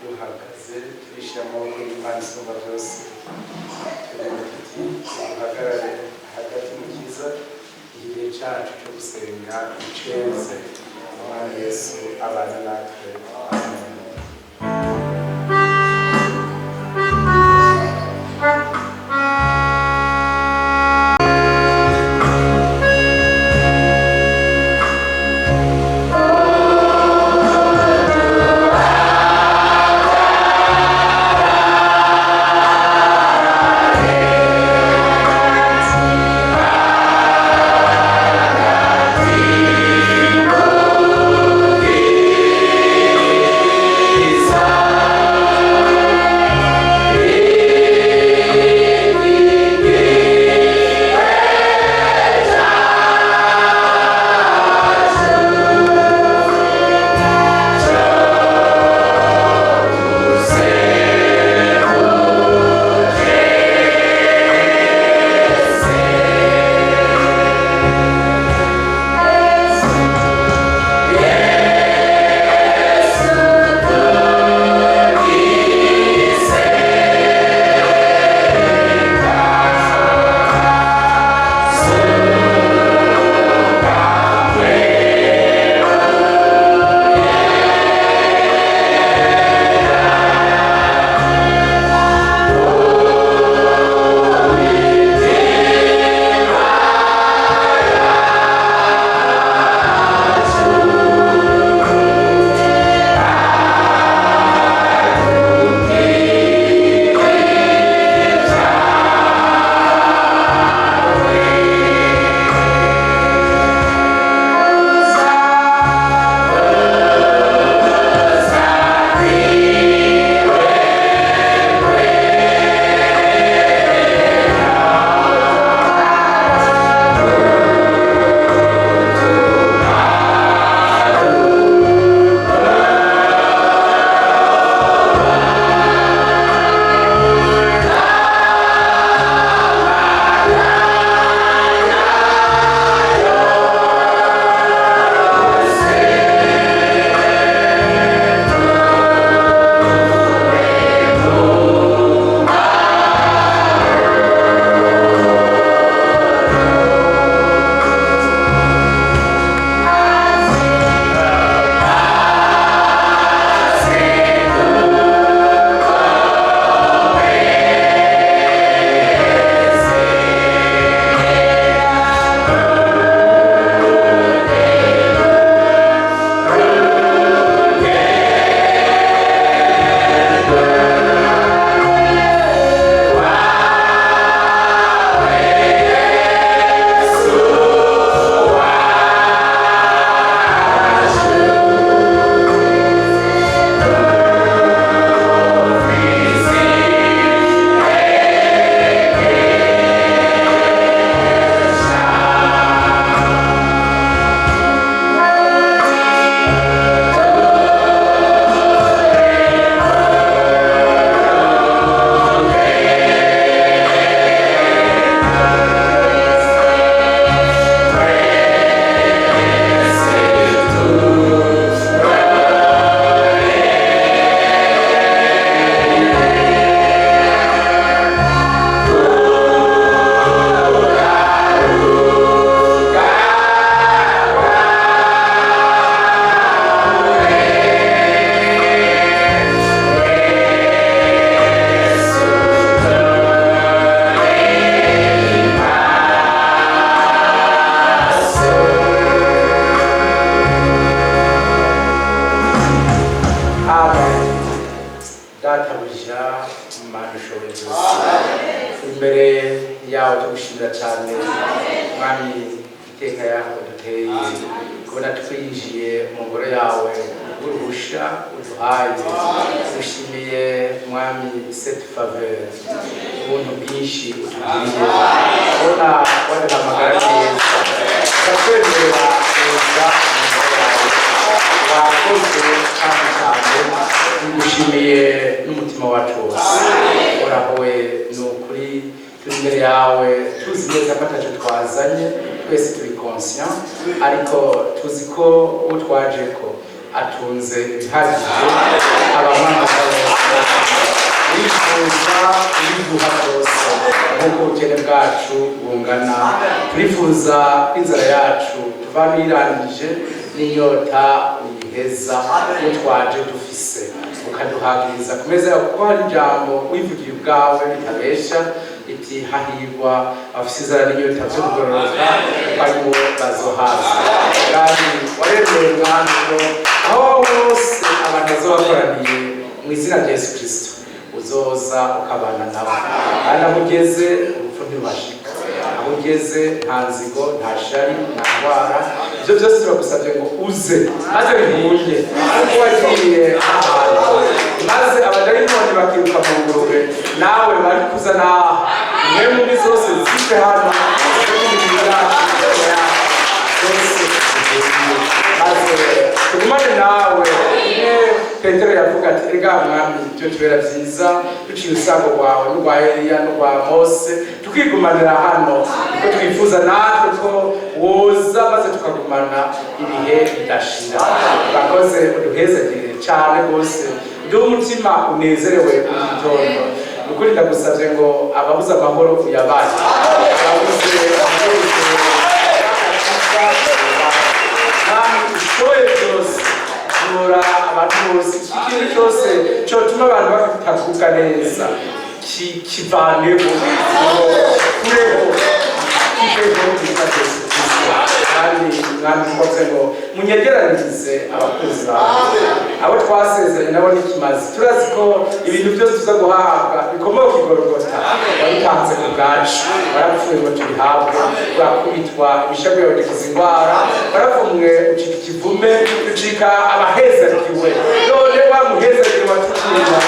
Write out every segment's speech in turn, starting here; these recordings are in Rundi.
Duhagaze turishyira amaboko y'Imana Isumba Byose, tuvuga tuti: "Duhagarare hagati mu cyiza, igihe cyacu cyo gusenga iceze." Umwami Yesu abana natwe. Amen. Amen. Databuja Mana ushoboye byose, imbere yawe tugushimira cyane, Mwami, iteka yawe duteye kubona twinjiye mu ngoro yawe, uruhusha uduhaye. Tugushimiye, Mwami, cette faveur, ubuntu bwinshi utugiriye, kubona waduhamagara neza, ukatwemerera kuza mu ngoro yawe. Wakoze kandi cyane, tugushimiye n'umutima wacu wose. Uhoraho we, ni ukuri turi imbere yawe tuzi neza ko atacyo twazanye, twese turi conscient, ariko tuzi ko uwo twaje ko atunze ibihagije. Abamama Uduha byose nk'uko ubukene bwacu bungana. Turifuza inzara yacu tuvamo irangije, n'inyota uyiheza, iyo twaje dufise ukaduhagiriza ku meza yawe, kuko hari ijambo wivugiye ubwawe ritabesha iti: "Hahirwa abafise inzara n'inyota vyo kugororoka, kuko aribo bazohaza." Kandi waremeye, Mwami, ko aho hose abantu bazobakoraniye mu izina rya Yesu Kristo uzoza ukabana nabo. Kandi aho ugeze urupfu ntirubashika, aho ugeze nta nzigo, nta shari, nta ndwara. Ibyo byose turagusabye ngo uze maze bihunge, kuko wagiye ahantu maze abadayimoni bakiruka mu ngurube, nawe bari kuza n'aha imwe muri zose zive hano, zive mu mibiri yacu zose zihunge, maze tugumane nawe. Imwe Petero yavuga ati: "Erega Mwami, ibyo tubera byiza duciye urusago rwawe n'urwa Eliya n'urwa Mose, tukigumanira hano," kuko twifuza natwe ko woza maze tukagumana ibihe bidashira. Urakoze, uduhezagire cyane rwose, uduhe umutima unezerewe mu gitondo. Ni ukuri ndagusabye ngo ababuze amahoro uyabahe, ababuze umunezero, Mwami ushoboye byose, vura abantu bose. Iki kintu cyose cyotuma abantu batavuga neza kivaneho, kureho, kiveho bita Yesu Kristo. Kandi Mwami, twavuze ngo munyegeranirize abakozi bawe, abo twasezeranye nabo n'ikimazi. Turazi ko ibintu byose tuza guhabwa bikomoka i Gorogota. Wabitanze ku bwacu, warapfuye ngo tubihabwe, urakubitwa, ibishago yawe bikiza indwara, waravumwe ucika ikivume, ucika abahezagiwe. None wa muhezagiwe watukunda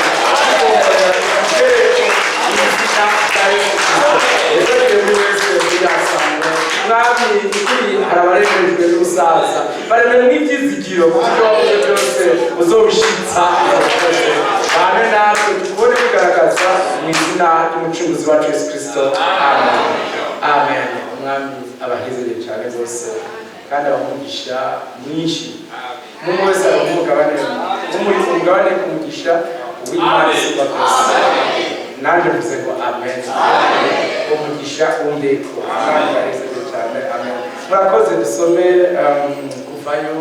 izina rya Yesu Kristo, hezagire buri wese muri yasango. Mwami, ukuri hari abaremejwe n'ubusaza, baremewe n'ibyizigiro, kuko ibyo wavuze byose uzobishitsa. Urakoze, bane natwe tukubone bigaragaza mu izina ry'Umucunguzi wacu Yesu Kristo, amen, amen. Umwami abahezere cyane rwose kandi abamugisha mwinshi. Umuntu wese ari umugabane, umugabane ku mugisha w'Imana isumba byose. Nanjye mvuze ngo amen, umugisha umbeko. Umwami abahezere cyane, amen. Murakoze. Dusome Kuvayo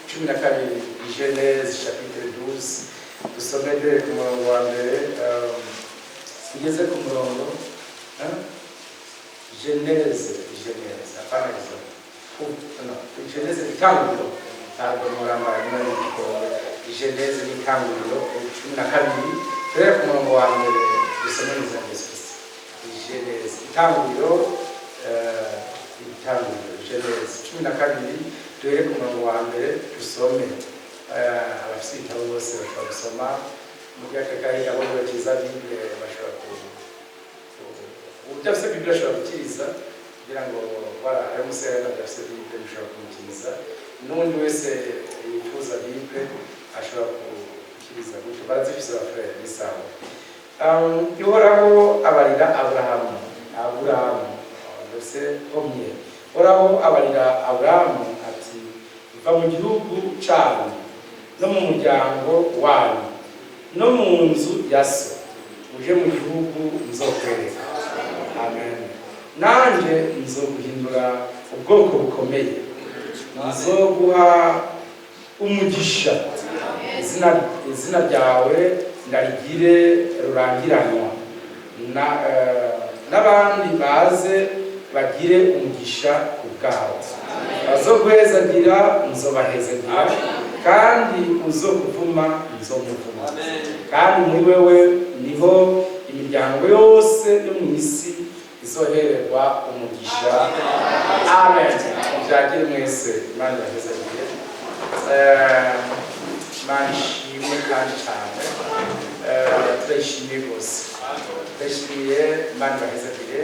12, Genèse chapitre 12. Dusome duhere ku murongo wa mbere tugeze ku murongo, hein? Genèse, Genèse, hapana Exode. No, Genèse, itanguriro. Ntabwo murambara nyuma y'igikombe. Genèse ni itanguriro 12, turere ku murongo wa mbere, dusome mu izina rya Yesu Kristo. Genèse, itanguriro, itanguriro, Genèse 12, duhere ku murongo wa mbere dusome. Abafite ibitabo bose bashobora gusoma. Mu by'akagari abo batiza Bible bashobora ku udafite Bible ashobora gutiriza kugira ngo wala ari umusore adafite Bible bishobora kumutiriza, n'undi wese yifuza Bible ashobora gukiriza gutyo. Barazifise abafurere, ni sawa. Uhoraho abarira Aburahamu, Aburahamu verset premier. Uhoraho abarira Aburahamu ati: "Va mu gihugu cyanyu no mu muryango wanyu no mu nzu ya so, uje mu gihugu nzokwereka." Amen. "Nanjye nzoguhindura ubwoko bukomeye, nzoguha umugisha, izina ryawe ndarigire rurangiranwa, n'abandi baze bagire umugisha ku bwawe. Bazoguhezagira nzobahezagira, kandi uzokuvuma nzomuvuma, kandi muri wewe niho imiryango yose yo mu isi izohererwa umugisha." Amen. Mubyagire mwese, Imana ibahezagire. Imana ishimwe kandi cyane. Turayishimiye rwose, turayishimiye. Imana ibahezagire.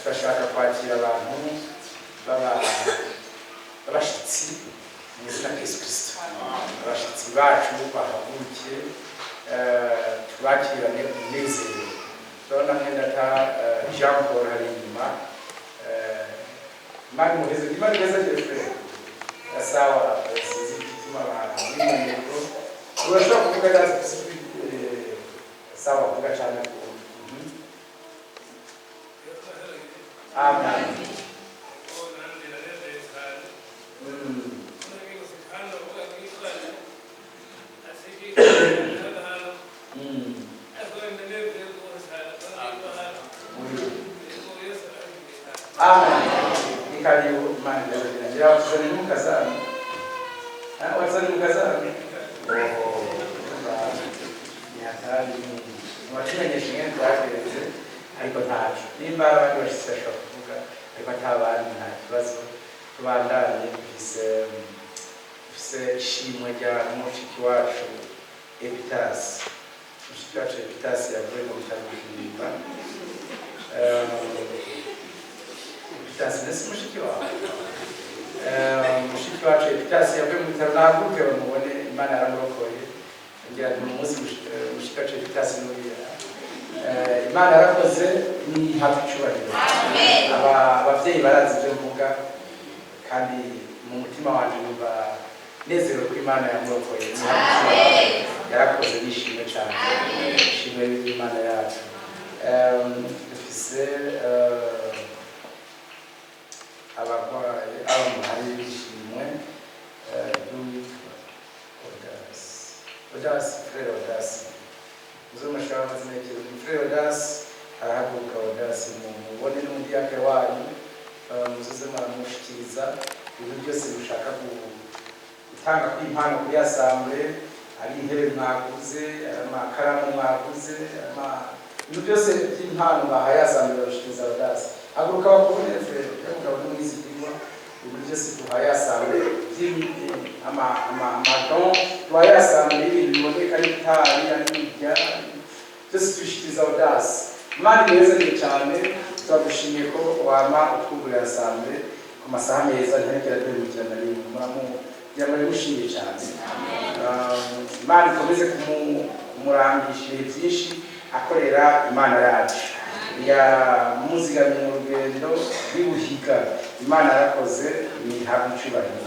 Turashaka kwakira abantu b'abashitsi mu izina rya Yesu Kristo. Abashitsi bacu bahaguruke, tubakirane umunezero. Turabona mwendata Jean Paul hari inyuma. Imana imuheze, Imana ihezagire frère. Sawa, sinzi igituma abantu n'inyandiko urashobora kuvuga neza, sawa, kuvuga cyane ku Amen. Mm. Oui. Amen. Ni karibu Imana irabagira. Watuzaniye mukazana. Ah, watuzaniye mukazana. Oh, ni hatari. Watumenyesha ingene twagenze ariko ntaco. Nimba abandi bashitsi bashobora kuvuga ariko ata bandi nta kibazo. Tubandanye dufise ishimwe rya mushiki wacu Epitasi. Mushiki wacu Epitasi yavuye mu bitaro Kirimba. Epitasi ndetse mushiki wawe. Mushiki wacu Epitasi yavuye mu bitaro, nahaguruke bamubone, Imana yaramurokoye. Ngira ni umunsi mushiki wacu Epitasi n'uriya. Imana yarakoze, nihabwe icubahiro. Abavyeyi barazi ivyo mvuga kandi mu mutima wanje numva nezerewe ko Imana yamurokoye. Nihabwe icubahiro. Yarakoze, nishimwe cane. Ishimwe ry'Imana yacu. Dufise abarwayi abamuhaye ishimwe ry'uwitwa Odasi. Odasi, Frere Odasi. Muzomushaka amazina y'ikirundi. Frere Odasi arahaguruka. Odasi mubone n'umudiyake wanyu, muzoze muramushikiriza ibintu byose mushaka gutanga kw'impano kuri assemblée, ari intebe mwaguze, ari amakaramu mwaguze, ibintu byose by'impano bahaye assemblée babishikiriza Odasi. Haguruka bakubone, Frere. Mugabo n'umwizigirwa, ibintu byose duhaye assemblée, amadon duhaye assemblée, y'ibintu biboneka, ari itabi, ari ibirya, byose tubishikiriza Odasi. Imana inezerwe cyane. Turagushimiye ko wama utwugurira assemblée ku masaha meza, ntirekera duhemukira na rimwe. Muramugira muramushimiye cyane. Imana ikomeze kumurangisha ibihe byinshi akorera Imana yacu yamuzigamye mu rugendo rw'ibuhiga. Imana yarakoze, nihabwe icubahiro.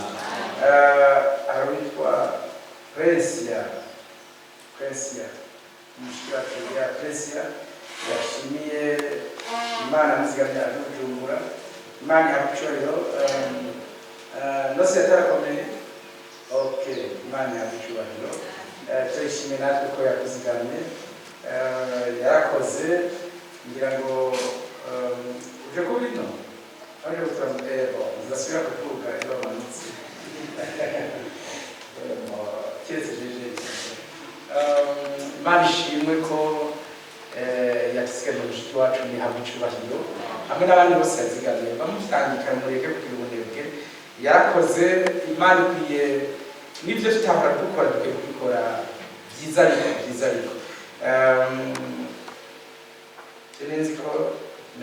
Hari uwitwa Presia, Presia, mushiki wacu ya Presia yashimiye Imana amuzigamye aje Bujumbura. Imana ihabwe icubahiro. Nose yatarakomeye. Okay, Imana ihabwe icubahiro. Turishimiye natwe ko yakuzigamye. Yarakoze. Ngira ngo uje kuba ino aje gutanga, uzasubira kuvuga iyo bamanutse, keretse jeje. Imana ishimwe ko yatuzigamye. Mushiki wacu nihabwe icubahiro hamwe n'abandi bose yazigamiye. Bamutangika, mureke kugira ubunebwe. Yarakoze. Imana ikwiye n'ibyo tutahora dukora, dukwiye kubikora byiza, ariko byiza, ariko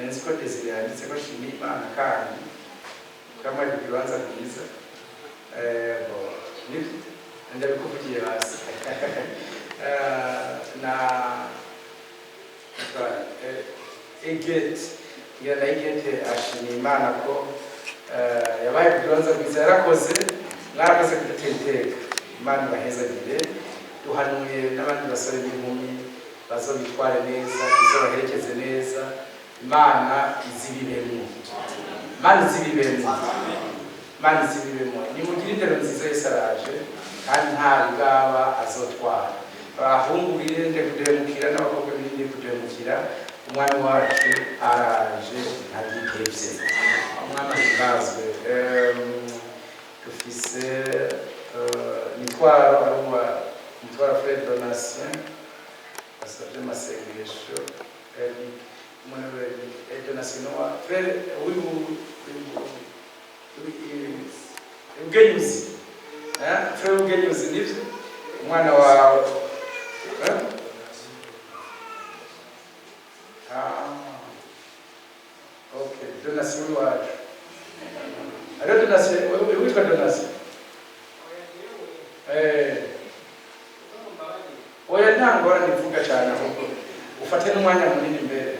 nzi ko Desire yanditse ko shimiye Imana kandi kamwe ku kibanza bwiza. Bon, nibyo ndabikuvugiye hasi na Egeti, ngira na Egeti ashimiye Imana ko yabaye ku kibanza bwiza. Yarakoze, mwarakoze kudutera iteka. Imana ibahezagire. Duhanuye n'abandi basore n'inkumi bazobitware neza, izobaherekeze neza. Imana izibibemwo, Imana izibibemwo, Imana izibibemwo. Nimugire indero nziza. Yesu araje kandi nta bigaba azotwara. Abahungu birinde kudemukira n'abakobwa birinde kudemukira. Umwami wacu araje ntagitevye. Umwami ahimbazwe. Dufise mitwaro aruwa mitwaro Fred Donatien asabye amasengesho. Eric umwana we Eric Donatien wa Frere Ugenyuzi, Frere Ugenyuzi, nivyo umwana wawe, eh? Ah, okay, Donatien wacu hariho Donatien witwa Donatien. Oya, nta ngorane, ivuga cyane ahubwo ufate n'umwanya munini imbere.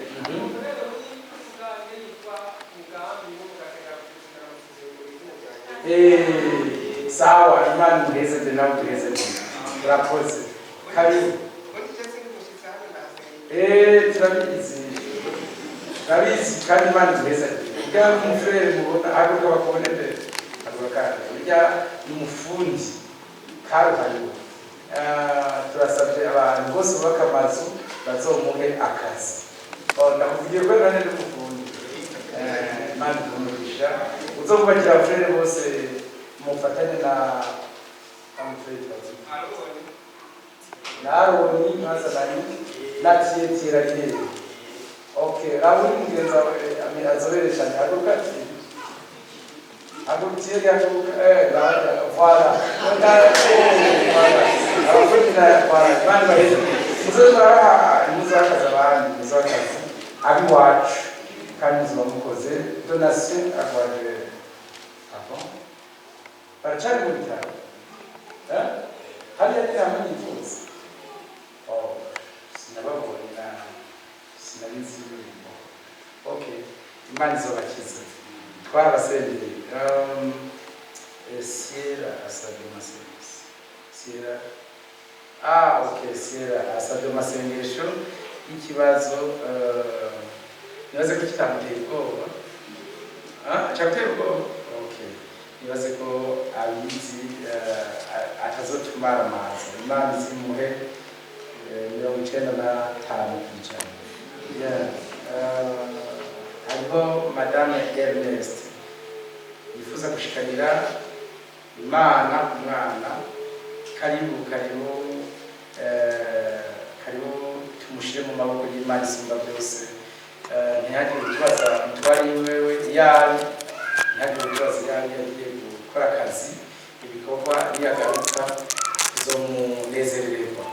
Sawa, Imana imuhezeze nawe utuhezeze. Urakoze, karibu. Turabizi, turabizi kandi Imana ituheza. Urya mufrère mubona, haguruka bakubone mbere, haguruka. Kandi urya ni umufundi karuhariwe. Turasabye abantu bose bubaka amazu bazomuhe akazi. Oh, ndakuvugiye ko nane n'umufundi. Imana ikumugisha, uzomubakira abafrère bose mufatanye na mufrère Twazi na Aroni mwazananye na Tietira rero. Okay, Rauli mugenzi wawe azobere cyane, haguruka ati, haguruka Thierry, haguruka. Voilà, voilà, abafundi na voilà, Imana ibaheze. Muzoze murabaha, muzoha akazi abandi, muzoha akazi ab'iwacu kandi muzoba mukoze. Donation agwaje. Ah bon, baracari mu bitaro? Eh? Hariya ni hamwe yifuza. Oh, sinababonye na sinabizi ibintu. Okay, Imana izobakiza, twarabasengeye. Sierra asabye amasengesho. Sierra, ah okay, Sierra asabye amasengesho y'ikibazo. Nibaze ko kitamuteye ubwoba. Ah, cyaguteye ubwoba? Okay, nibaze ko abizi, atazotumara amazi. Imana izimuhe 95%. Yeah. Hariho Madame Ernest yifuza gushikanira Imana umwana. Karibu, karibu, karibu, tumushyire mu maboko y'Imana isumba byose. Ntihagire utubaza umutware wewe iyari, ntihagire utubaza iyari, yagiye gukora akazi, ibikorwa, niyagaruka tuzomunezerererwa.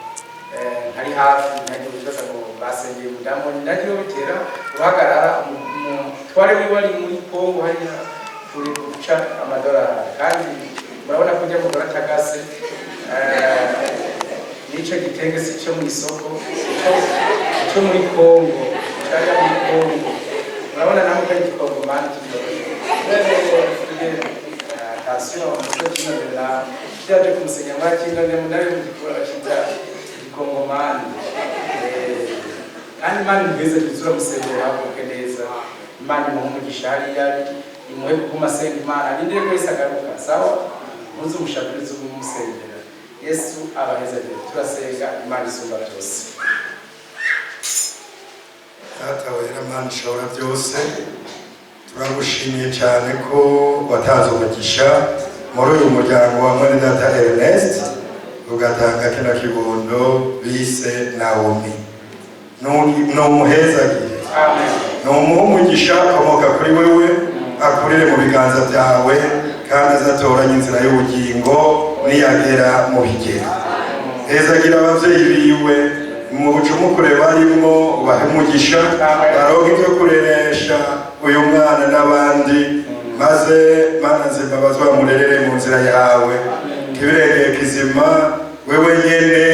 Ntari hafi, ntihagire utubaza ngo basengeye umudamu, ntihagire bitera uhagarara. Umutware wiwe ari muri Kongo hariya kure guca amadolari, kandi murabona ko ujya mugore atagase. N'ico gitenge si cyo mu isoko, cyo muri Kongo, cyaja muri Kongo. Murabona namwe ko ari igikongomani kitoroshe. Attention, muze kinonera kyaje kumusenya, mwakinone munabe mugikora bakita igikongomani. Kandi Imana imugeze tuzura musengera haguruke neza. Imana imuhe umugisha hariya ari, imuhe kuguma asenga Imana, nindire ko Yesu agaruka. Sawa, muze umushakirize umusengera. Yesu abahezagire. Turasenga Imana isumba byose. Data wera, Mana ishobora byose, turagushimiye cyane ko watanze umugisha muri uyu muryango wa mwene data Ernest, ugatanga kino kibondo bise Naomi. Numuhezagire. Amen. Numuha umugisha akomoka kuri wewe, akurire mu biganza byawe kandi azatoranye inzira y'ubugingo niyagera mu bigero. Hezagira abavyeyi biwe mu bucumukure barimwo, ubahe umugisha, baronke ibyo kureresha uyu mwana n'abandi, maze Mana nzima bazamurerere mu nzira yawe kibirengeye kizima. Wewe nyene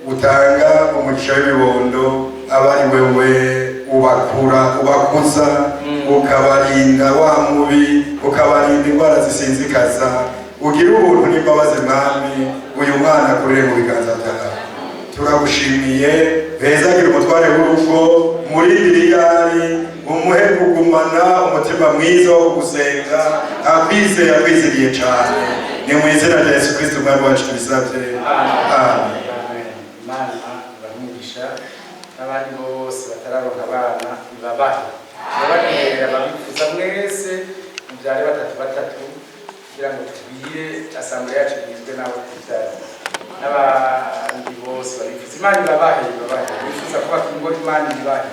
utanga umugisha w'ibibondo, aba ari wewe ubakura, ubakuza, ukabarinda wa mubi, ukabarinda indwara zisinzikaza. Ugira ubuntu n'imbabazi, Mwami, uyu mwana akurire mu biganza byawe. Turagushimiye. Bezagira umutware w'urugo muri biliyari, umuhe kugumana umutima mwiza wo gusenga, akwizeye, akwiziriye cyane. Ni mu izina rya Yesu Kristo Umwami wacu tubisabye, amen. Amen. Imana ibahe n'abandi bose batararonka abana ibabahe, turabarihera babifuza mwese, mubyare batatu batatu kugira ngo tugwire assemblée yacu igizwe n'abo tubyara. N'abandi bose babifuza, Imana ibabahe, ibabahe. Bifuza kubaka ingo, Imana ibahe,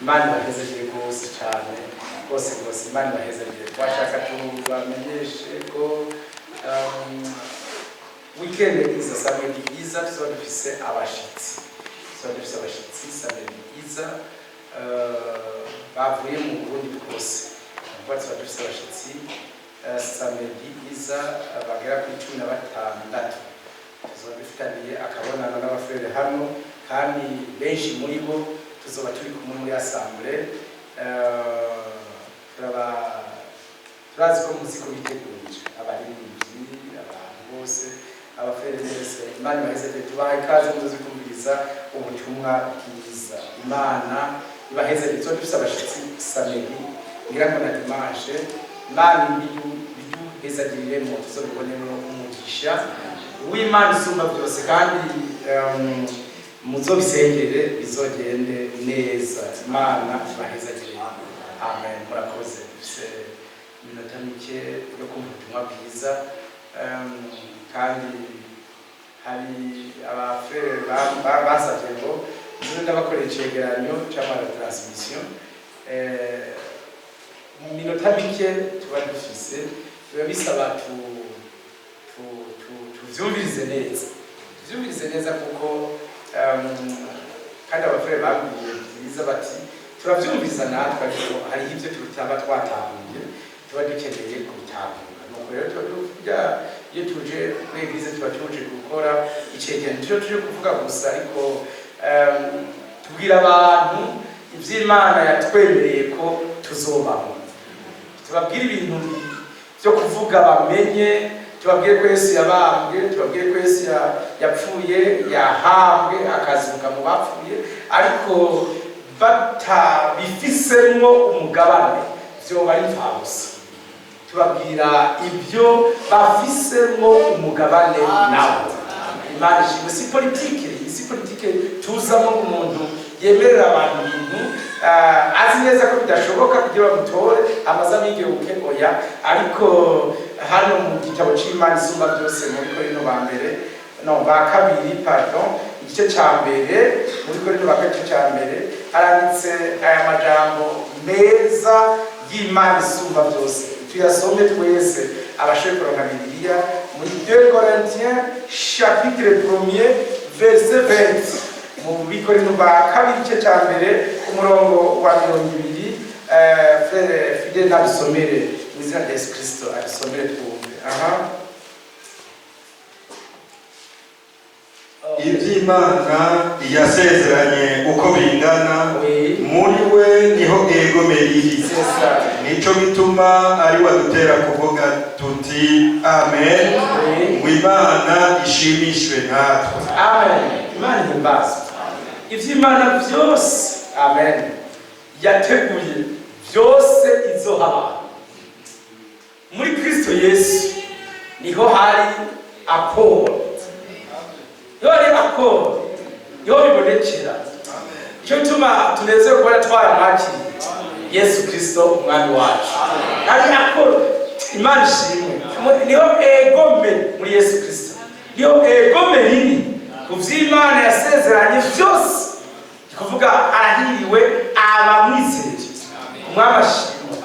Imana ibahezegere rwose cyane rwose rwose, Imana ibahezegere. Twashaka tubamenyeshe ko weekend iza, samedi iza, tuzoba dufise abashitsi, tuzoba dufise abashitsi samedi iza, bavuye mu Burundi bwose. Nukuvuga tuzoba dufise abashitsi samedi iza, bagera kuri 16. Tuzoba dufitaniye akabonano n'abafurere hano, kandi benshi muri bo tuzoba turi kumwe muri assemblée. Turaba turazi ko muzi ko bitegurije abaririmbyi, abantu bose, abafurere bose. Imana ibaheze, tubaha ikaze muze kumviriza ubutumwa bwiza. Imana ibaheze. Tuba dufise abashitsi samedi, ngira ngo na dimanche. Imana ibiduhezagiriremo, tuzobibonemo umugisha w'Imana isumba byose, kandi muzobisengere bizogende neza. Imana ibahezagirire. Amen. Murakoze. Dufise iminota mike yo kumva ubutumwa bwiza, kandi hari abafrères basavye ngo nze ndabakorera icegeranyo c'ama transmission. Mu minota mike tuba dufise, biba bisaba tuvyumvirize neza, tuvyumvirize neza, kuko kandi abafrères bambwiye byiza bati turavyumviriza natwe, ariko hariho ivyo tutaba twatahuye, tuba dukeneye kubitahura. Nuko rero tuba tuvuga, iyo tuje kuri église tuba tuje gukora icegeranyo, tuba tuje kuvuga gusa, ariko tubwira abantu ivy'Imana yatwemereye ko tuzobamo. Tubabwire ibintu byo kuvuga bamenye, tubabwire ko Yesu yabambwe, tubabwire ko Yesu yapfuye, yahambwe, akazuka mu bapfuye, ariko batabifisemwo umugabane vyoba ari impfabusa. Tubabwira ibyo bafisemwo umugabane nabo. Imana ishimwe. Si politike, si politike tuzamo ngo umuntu yemerera abantu ibintu azi neza ko bidashoboka kugira bamutore amaze abigebuke. Oya. Ariko hano mu gitabo c'Imana isumba byose, muri Korinto ba mbere, no ba kabiri, pardon, igice ca mbere, muri Korinto ba kabiri igice ca mbere, haranditse aya majambo meza y'Imana isumba byose. Tuyasome twese abashoboye kuronka Bibiliya, muri 2 Corinthiens chapitre 1er verset 20, mu Bikorinto ba kabiri igice ca mbere, umurongo wa 20. Frère Fidèle nabisomere mu izina rya Yesu Kristo, abisomere twumve. Aha. Iby'Imana yasezeranye uko bingana, muri we niho egome riri. C'est ça. Nico gituma ari wadutera kuvuga tuti amen, ngo Imana ishimishwe natwe. Amen. Imana ihimbazwe. Ivy'Imana byose, amen, yateguye byose izoha abantu muri Kristo Yesu, niho hari accord, niho hari accord, niho bibonekera. Icyo gituma tunezerewe kubona twaramwakiriye Yesu Kristo Umwami wacu. Hari accord. Imana ishimwe. Niho egome, muri Yesu Kristo niho egome riri ku vy'Imana yasezeranye byose. Ni kuvuga arahiriwe abamwizeye. Umwami ashimwe.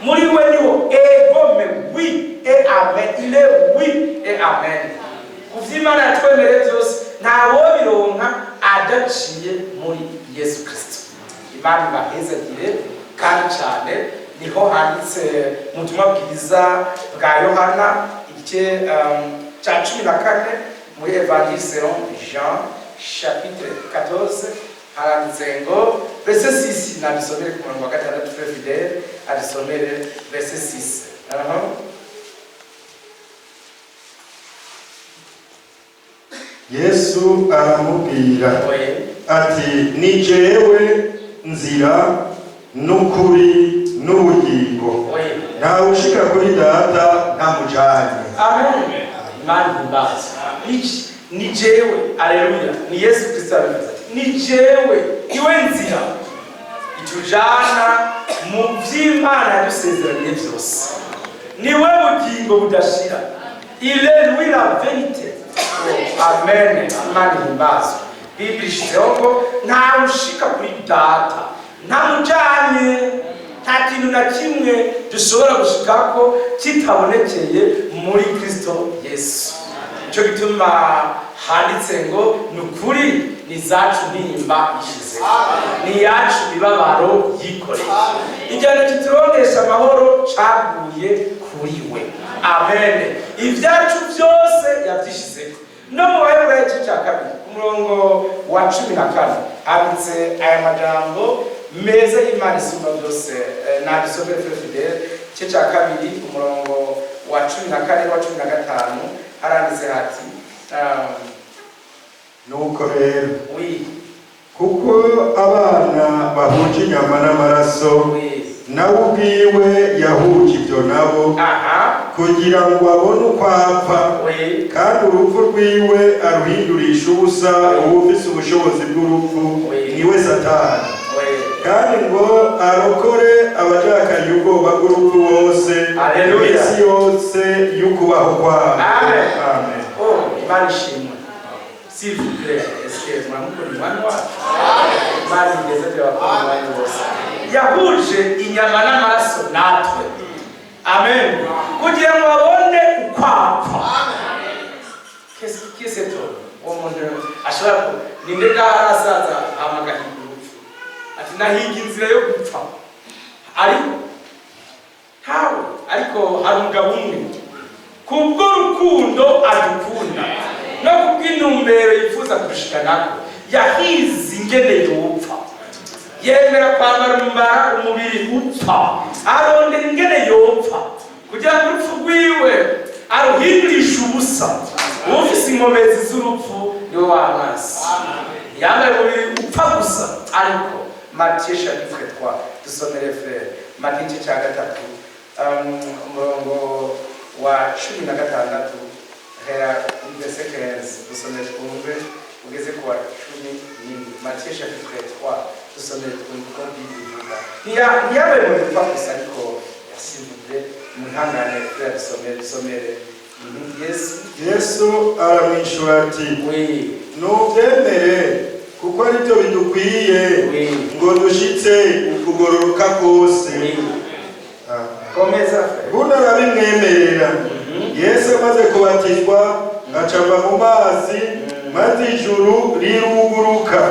Muri we niho egome, oui et amen. Il est oui et amen ku vy'Imana yatwemereye byose. Ntawobironka adaciye muri Yesu Kristo. Imana ibahezagire kandi cyane. Niho handitse mu butumwa bwiza bwa Yohana igice cya 14, muri Évangile selon Jean chapitre 14, haranditse ngo verset 6. Nabisomere ku murongo wa gatandatu. Frère Fidèle adusomere verset 6. Aha. Yesu aramubwira ati: "Ni jewe nzira n'ukuri n'ubugingo. Ntawe ushika kuri Data ntamujanye." Amen. Imana ihimbaze. Ni jewe, aleluya. Ni Yesu Kristo abivuze ati: "Ni jewe, iwe nzira itujana mu vy'Imana yadusezeraniye byose. Niwe bugingo budashira." Il est lui la vérité. Amen. Imana ihimbazwe. Bibiri ishizeho ngo ntawe ushika kuri Data ntamujanye. Nta kintu na kimwe dushobora gushikako kitabonekeye muri Kristo Yesu. Nicyo gituma handitse ngo ni ukuri ni zacu ntimba ishize, ni iyacu mibabaro yikoreye, igihano kituronesha amahoro caguye kuri we. Amen. Ibyacu byose yabyishizeko. No mu Baheburayo igice cya kabiri ku murongo wa 14 handitse aya majambo meza y'Imana isumba byose. Nabisomere Frère Fidèle, igice cya kabiri, umurongo wa 14 wa 15, haranditse hati Nuko rero, oui kuko abana bahuje inyama n'amaraso, nawe ubwiwe yahuje ibyo nabo, kugira ngo abone uko apfa, kandi urupfu rwiwe aruhindurisha ubusa uwufise ubushobozi bw'urupfu, niwe Satani, kandi ngo arokore abajakanye ubwoba bw'urupfu bose Haleluya. iminsi yose y'ukubaho kwabo. Amen. Amen. Oh, Imana ishimwe. S'il vous plaît, est-ce que muramukunda umwami wacu? Imana igeze turabakunda umwami wose. Yahuje inyama n'amaraso natwe, amen, kugira ngo babone uko apfa. Qu'est-ce qui c'est homme? Uwo muntu ashobora ku ninde ngaho arasaza hama agahiga urupfu, ati nahiga inzira yo gupfa? Ariko ntawe. Ariko hari umugabo umwe, kubw'urukundo adukunda no kubw'intumbero yifuza kurushikanako, yahize ingene yopfa, yemera kwambara umubara umubiri upfa, arondera ingene yopfa kugira ngo urupfu rwiwe aruhindurishe ubusa. Ufise inkomezi z'urupfu niwe w'amazi. Yambaye umubiri upfa gusa. Ariko Matthieu chapitre 3, dusomere frère. Matthieu igice cya gatatu, umurongo wa 16, hera verset 15, dusomere twumve ugeze ku wa 17. Matthieu chapitre 3, dusomere twumve uko Bible ivuga. Ntiyambaye umubiri upfa gusa, ariko s'il vous plaît, muhangane frère, dusomere, dusomere. Yesu. Yesu aramwishura ati: "Nubyemere, kuko aribyo bidukwiye ngo dushitse ukugororoka kose." Ah. Komeza, frère. Buno arabimwemerera. Yesu amaze kubatizwa, aca ava mu mazi, maze ijuru riruguruka,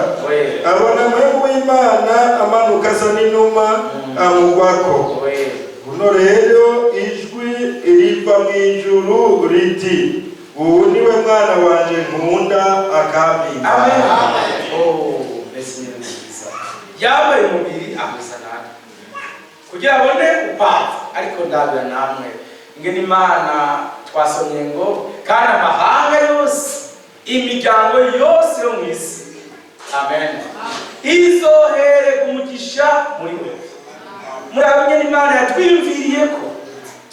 abona Mpwemu w'Imana amanuka asa n'inuma, amugwako. Buno rero ijwi riva mu ijuru riti: "Ubu niwe mwana wanje nkunda, akampimba." Amen. Oh, mbese ni nziza. Yambaye umubiri ahuza natwe kugira abone upapfa. Ariko ndabira namwe ingene Imana twasomye ngo kandi amahanga yose, imiryango yose yo mu isi, amen, izohererwa umugisha muri wewe. Murabe ingene Imana yatwiyumviriye ko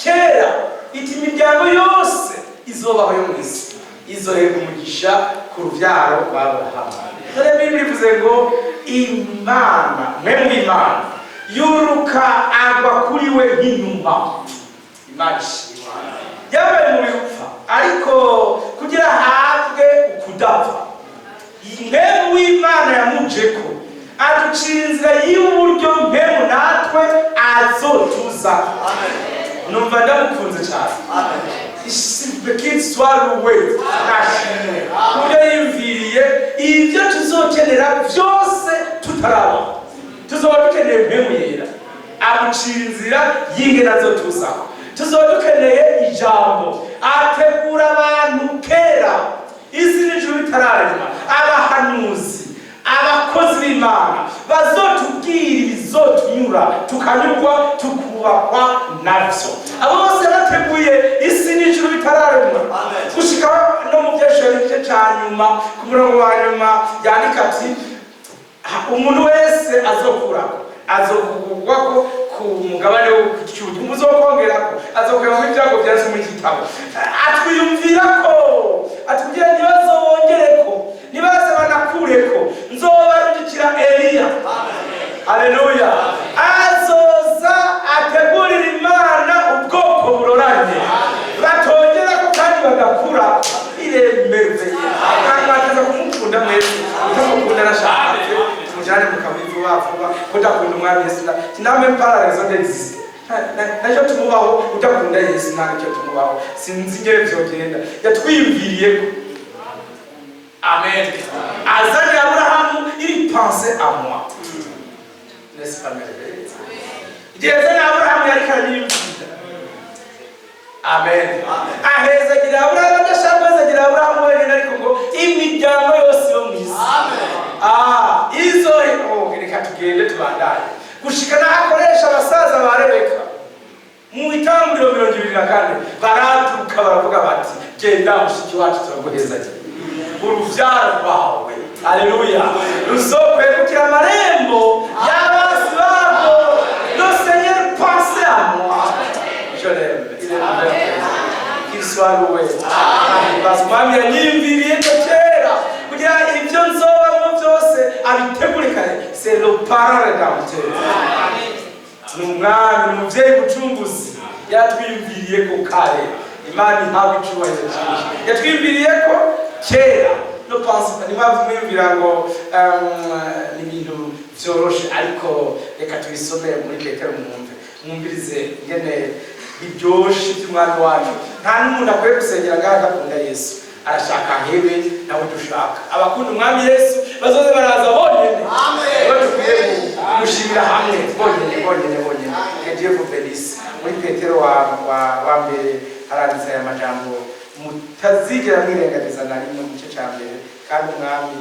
kera, iti imiryango yose izobaho yo mu isi izoherwa umugisha ku rubyaro rwa Aburahamu. Dore Bibiri ivuze ngo Imana, Mpwemu w'Imana yuruka agwa kuri we nk'inuma. Imana ishimwe. Yambaye umubiri upfa, ariko kugira ahabwe ukudapfa, Mpwemu w'Imana yamujeko, aducira inzira y'uburyo Mpwemu natwe azotuza. Numva ndamukunze cyane. Qu'il soit loué. Ashimwe kuburyo yiyumviriye ibyo tuzokenera byose tutarabaho. Tuzoba dukeneye Mpwemu Yera, amucira inzira y'ingene azotuzaho. Tuzoba dukeneye ijambo, ategura abantu kera isi n'ijuru bitararemwa, abahanuzi, abakozi b'Imana bazotubwira ibizotunyura, tukanyurwa, tukubakwa navyo. Abo bose bateguye isi n'ijuru bitararemwa, gushika no mu Vyeshuro igice ca nyuma, ku murongo wa nyuma yandika ati: "Umuntu wese azokurako azokugwako ku mugabane w'icyugi, muzokongerako azokwega mu ibyago byanditswe muri iki gitabo." Atwiyumvira ko atubwira ntibazobongereko, nibaze banakureko, nzobarungikira Eliya. Haleluya! Azoza ategurira Imana ubwoko buroranye, batongerako kandi bagakura. Iremereye kandi bateza kumukunda mwese. Utamukunda arashaka tumujyane mu kabiri vuba vuba. Ko udakunda Umwami Yesu, namwe pas la raison d'exister. Nacyo tumubaho. Udakunda Yesu, nta nicyo tumubaho. Sinzi ingene vyogenda. Yatwiyumviriyeko, amen. Azanye Aburahamu, il pensait à moi, n'est-ce pas merveilleux? Igihe yazanye Aburahamu, yariko aranyiyumvira, amen. Ahezagira Aburahamu, adashaka guhezagira Aburahamu wenyine, ariko ngo imiryango yose yo mu isi. Ah, izo oh, reka tugende tubandanye gushika n'aho akoresha abasaza ba Rebeka mu Itanguriro 24. Baraduka baravuga bati: "Genda mushiki wacu, turaguhezagira, uruvyaro rwawe, aleluya, ruzokwegukira amarembo." Abitegure kare. C'est le parent rédempteur, ni umwami, ni umuvyeyi mucunguzi. Yatwiyumviriye ko kare. Imana ihabwa icubahiro cyinshi. Yatwiyumviriye ko kera. Ne pense pas, niba mwiyumvira ngo ni ibintu vyoroshe, ariko reka tubisome muri Petero, mwumve, mwumvirize ingene biryoshe by'umwami wacu. Nta n'umuntu akwiye gusengera ngaho adakunda Yesu. Arashaka hebe nawe dushaka. Abakunda umwami Yesu bazoze baraza bonyene. Nibo dukwiye gushimira hamwe, bonyene, bonyene, bonyene. Que Dieu vous bénisse. Muri Petero wa mbere haranditse aya majambo mutazigera mwirengagiza na rimwe, mu gice cya mbere. Kandi umwami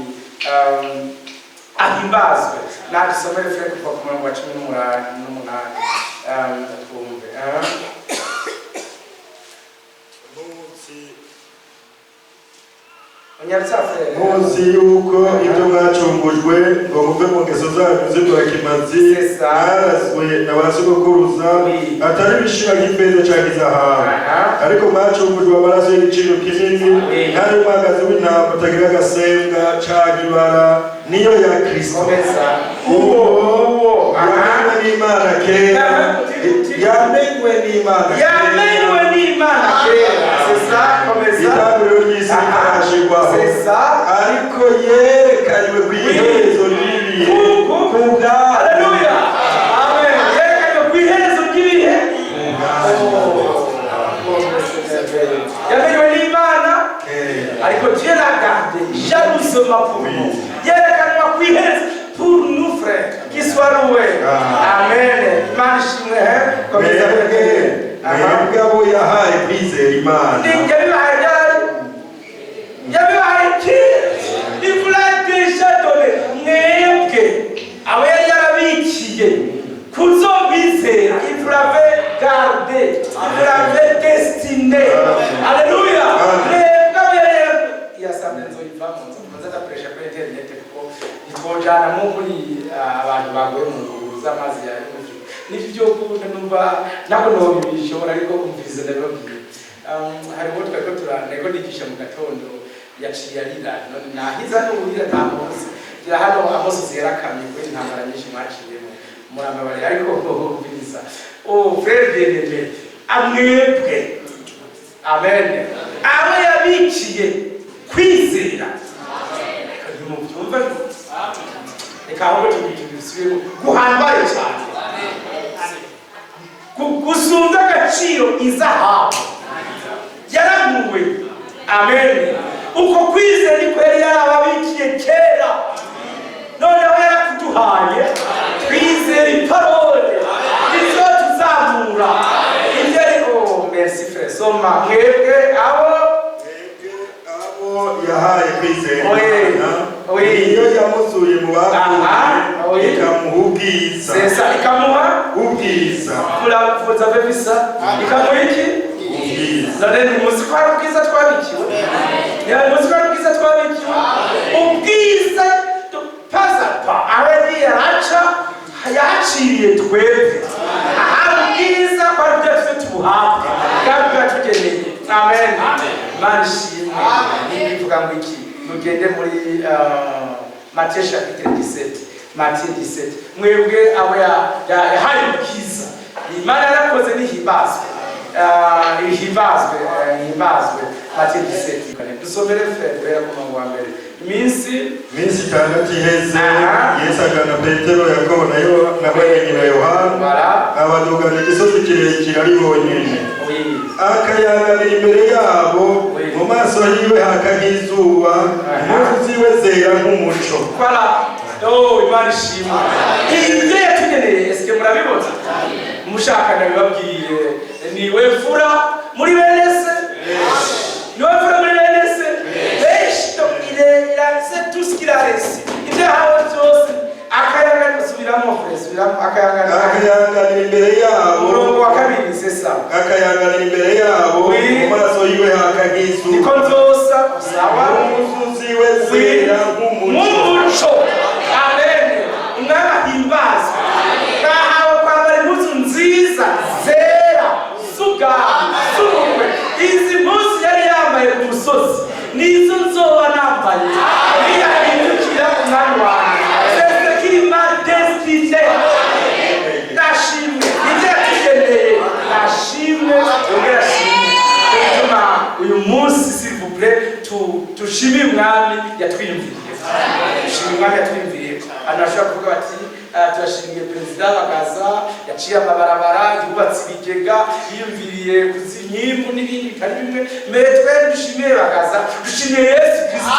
ahimbazwe. Nadusomere, frère, kuva ku murongo wa 18, twumve. Munsi Unyarutsa, frère. Muzi yuko ibyo mwacungujwe ngo muve mu ngeso zanyu z'imburakimazi C'est ça. mwarazwe na ba sogokuruza, atari ibishira nk'ifeza canke izahabu, ariko mwacungujwe amaraso y'igiciro kinini, nk'ay'umwagazi w'intama utagira agasembwa canke ibara, niyo ya Kristo. Komeza. Uwo Uwo yamenywe n'Imana kera, yamenywe n'Imana kera, yamenywe n'Imana kera, c'est ça. Komeza. Itanguriro ry'isi ritarashirwaho, C'est ça. ariko yerekanywe ku iherezo ry'ibihe ku bwayo. Haleluya, amen. Yerekanywe ku iherezo ry'ibihe. Yamenywe n'Imana kera, ariko Dieu l'a gardé jalousement pour nous. Yerekanwa ku iherezo pour nous, frère, qui soit loué. Ah. Amen. Imana ishimwe he. Komeza. Mwebwe, mwebwe abo yahaye kwizera Imana. Ni yabibahaye ryari? Yabibahaye kera. Il vous l'a déjà donné. Mwebwe abo yari yarabikiye kuzobizera, il vous l'avait gardé, il vous l'avait destiné. Alléluia. Amen. Mwebwe abo yari yasabye, nzoyivamo, nzokomeza ndakoresha kuri interineti, kuko ntitwojana nko muri abantu baguye mu ngunguru z'amazi ya yuzuye. Nivyo byo gukunda, numva ntabwo nobibishobora, ariko umviriza, ndabibabwiye. Hariho twariko nariko nigisha mu gatondo, yaciye arira. None nahiza n'uburira nta munsi gira hano, amosozi yarakamye kubera intambara nyinshi mwaciyemo. Murambabarira, ariko umviriza. Oh, frère bien-aimé, amwebwe, amen, abo yabikiye kwizera. Ntimubyumva? Reka ahubwo tubisubiremo. Guhambaye cyane, gusumbya agaciro izahabu yaraguwe. Amen. Uko kwizera niko yari yarababikiye kera, noneho yarakuduhaye. Twizera i parole nizo tuzamura ibyo ari. Oh, merci, frère. Soma. Mwebwe abo Mwebwe abo yahaye kwizera Oui. Imana, Oui. niyo yamuzuye mu Aha, bapfuye, oui. ikamuha ubwiza. C'est ça. Ikamuha Ubwiza. Vous avez vu ça? Ikamuha iki? Ubwiza. None ntimuzi ko hari ubwiza twabikiwe? Ntimuzi ko hari ubwiza twabikiwe? Ubwiza pas à pas, aho yagiye araca, yaciriye twebwe ahari ubwiza, ko ari byo twe tubuhabwe kandi bwatugeneye. Amen. Imana ishimwe. Nibivuga ngo iki? Mugende muri Matthieu chapitre 17, Matthieu 17. Mwebwe abo yahaye ubwiza, Imana yarakoze, nihimbazwe. Ihimbazwe, ihimbazwe. Matthieu 17, dusomere, frère, guhera ku murongo wa mbere. Iminsi Iminsi 6 iheze, Aha. Yesu agana Petero, Yakobo na na mwene nyina Yohana, Voilà. abadugana igisozi kirekire ari bonyine. Akayanganira imbere yabo, Oui. mu maso hiwe haka nk'izuba, impuzu ziwe zera nk'umuco. Voilà. Oh, Imana ishimwe. Ibyo yatugeneye, eske murabibona? Mushaka ndabibabwiye. Niwe mfura muri bene se. Niwe mfura muri bene se. Benshi. Donc il a, c'est tout ce qu'il a reçu. Ibyo yahawe byose. Akayangana, subiramo, frère, subiramo, akayangana. Akayanganira imbere yabo. Umurongo wa kabiri, c'est ça. Akayanganira imbere yabo, Oui. mu maso yiwe haka nk'izuba, Niko nzosa, sawa. impuzu ziwe zera nk'umuco. Nk'umuco. Amen. Umwami ahimbazwe. Bahawe kwambara impuzu nziza zera z'ubwami, z'ubukwe. Izi mpuzu yari yambaye ku musozi nizo nzoba nambaye niyahindukira umwami wanjye. Yatwiyumviriye. Dushimiye Umwami yatwiyumviriye. Abantu bashobora kuvuga bati: "Ah, turashimiye Perezida Bagaza, yaciye amabarabara, yubatse ibigega, yiyumviriye kuzinyimbu n'ibindi bitari bimwe." Mbere twe dushimiye Bagaza, dushimiye Yesu Kristo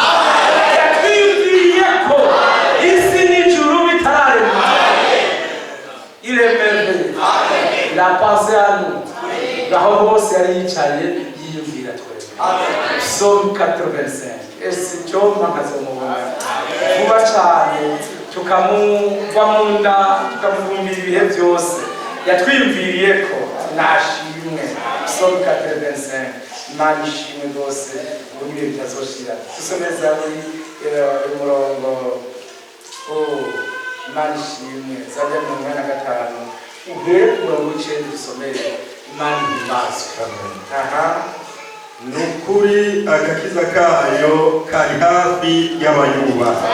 yatwiyumviriye ko isi n'ijuru bitararemwa. Il est merveilleux. Il a pensé à nous. Aho hose yari yicaye yiyumvira twebwe. Psaume 85. Ese icyompa nkazomubona vuba cyane, tukamuva mu nda, tukamuvumbira ibihe byose. Yatwiyumviriye ko nashimwe. Psaume 85. Imana ishimwe rwose ubu n'ibihe bitazoshira. Dusomeza muri umurongo. Oh, Imana ishimwe. Zaburi ya 45, uhere ku murongo w'9, dusomere. Imana ihimbazwe. Aha. Ni ukuri agakiza kayo kari hafi y'abayubaha,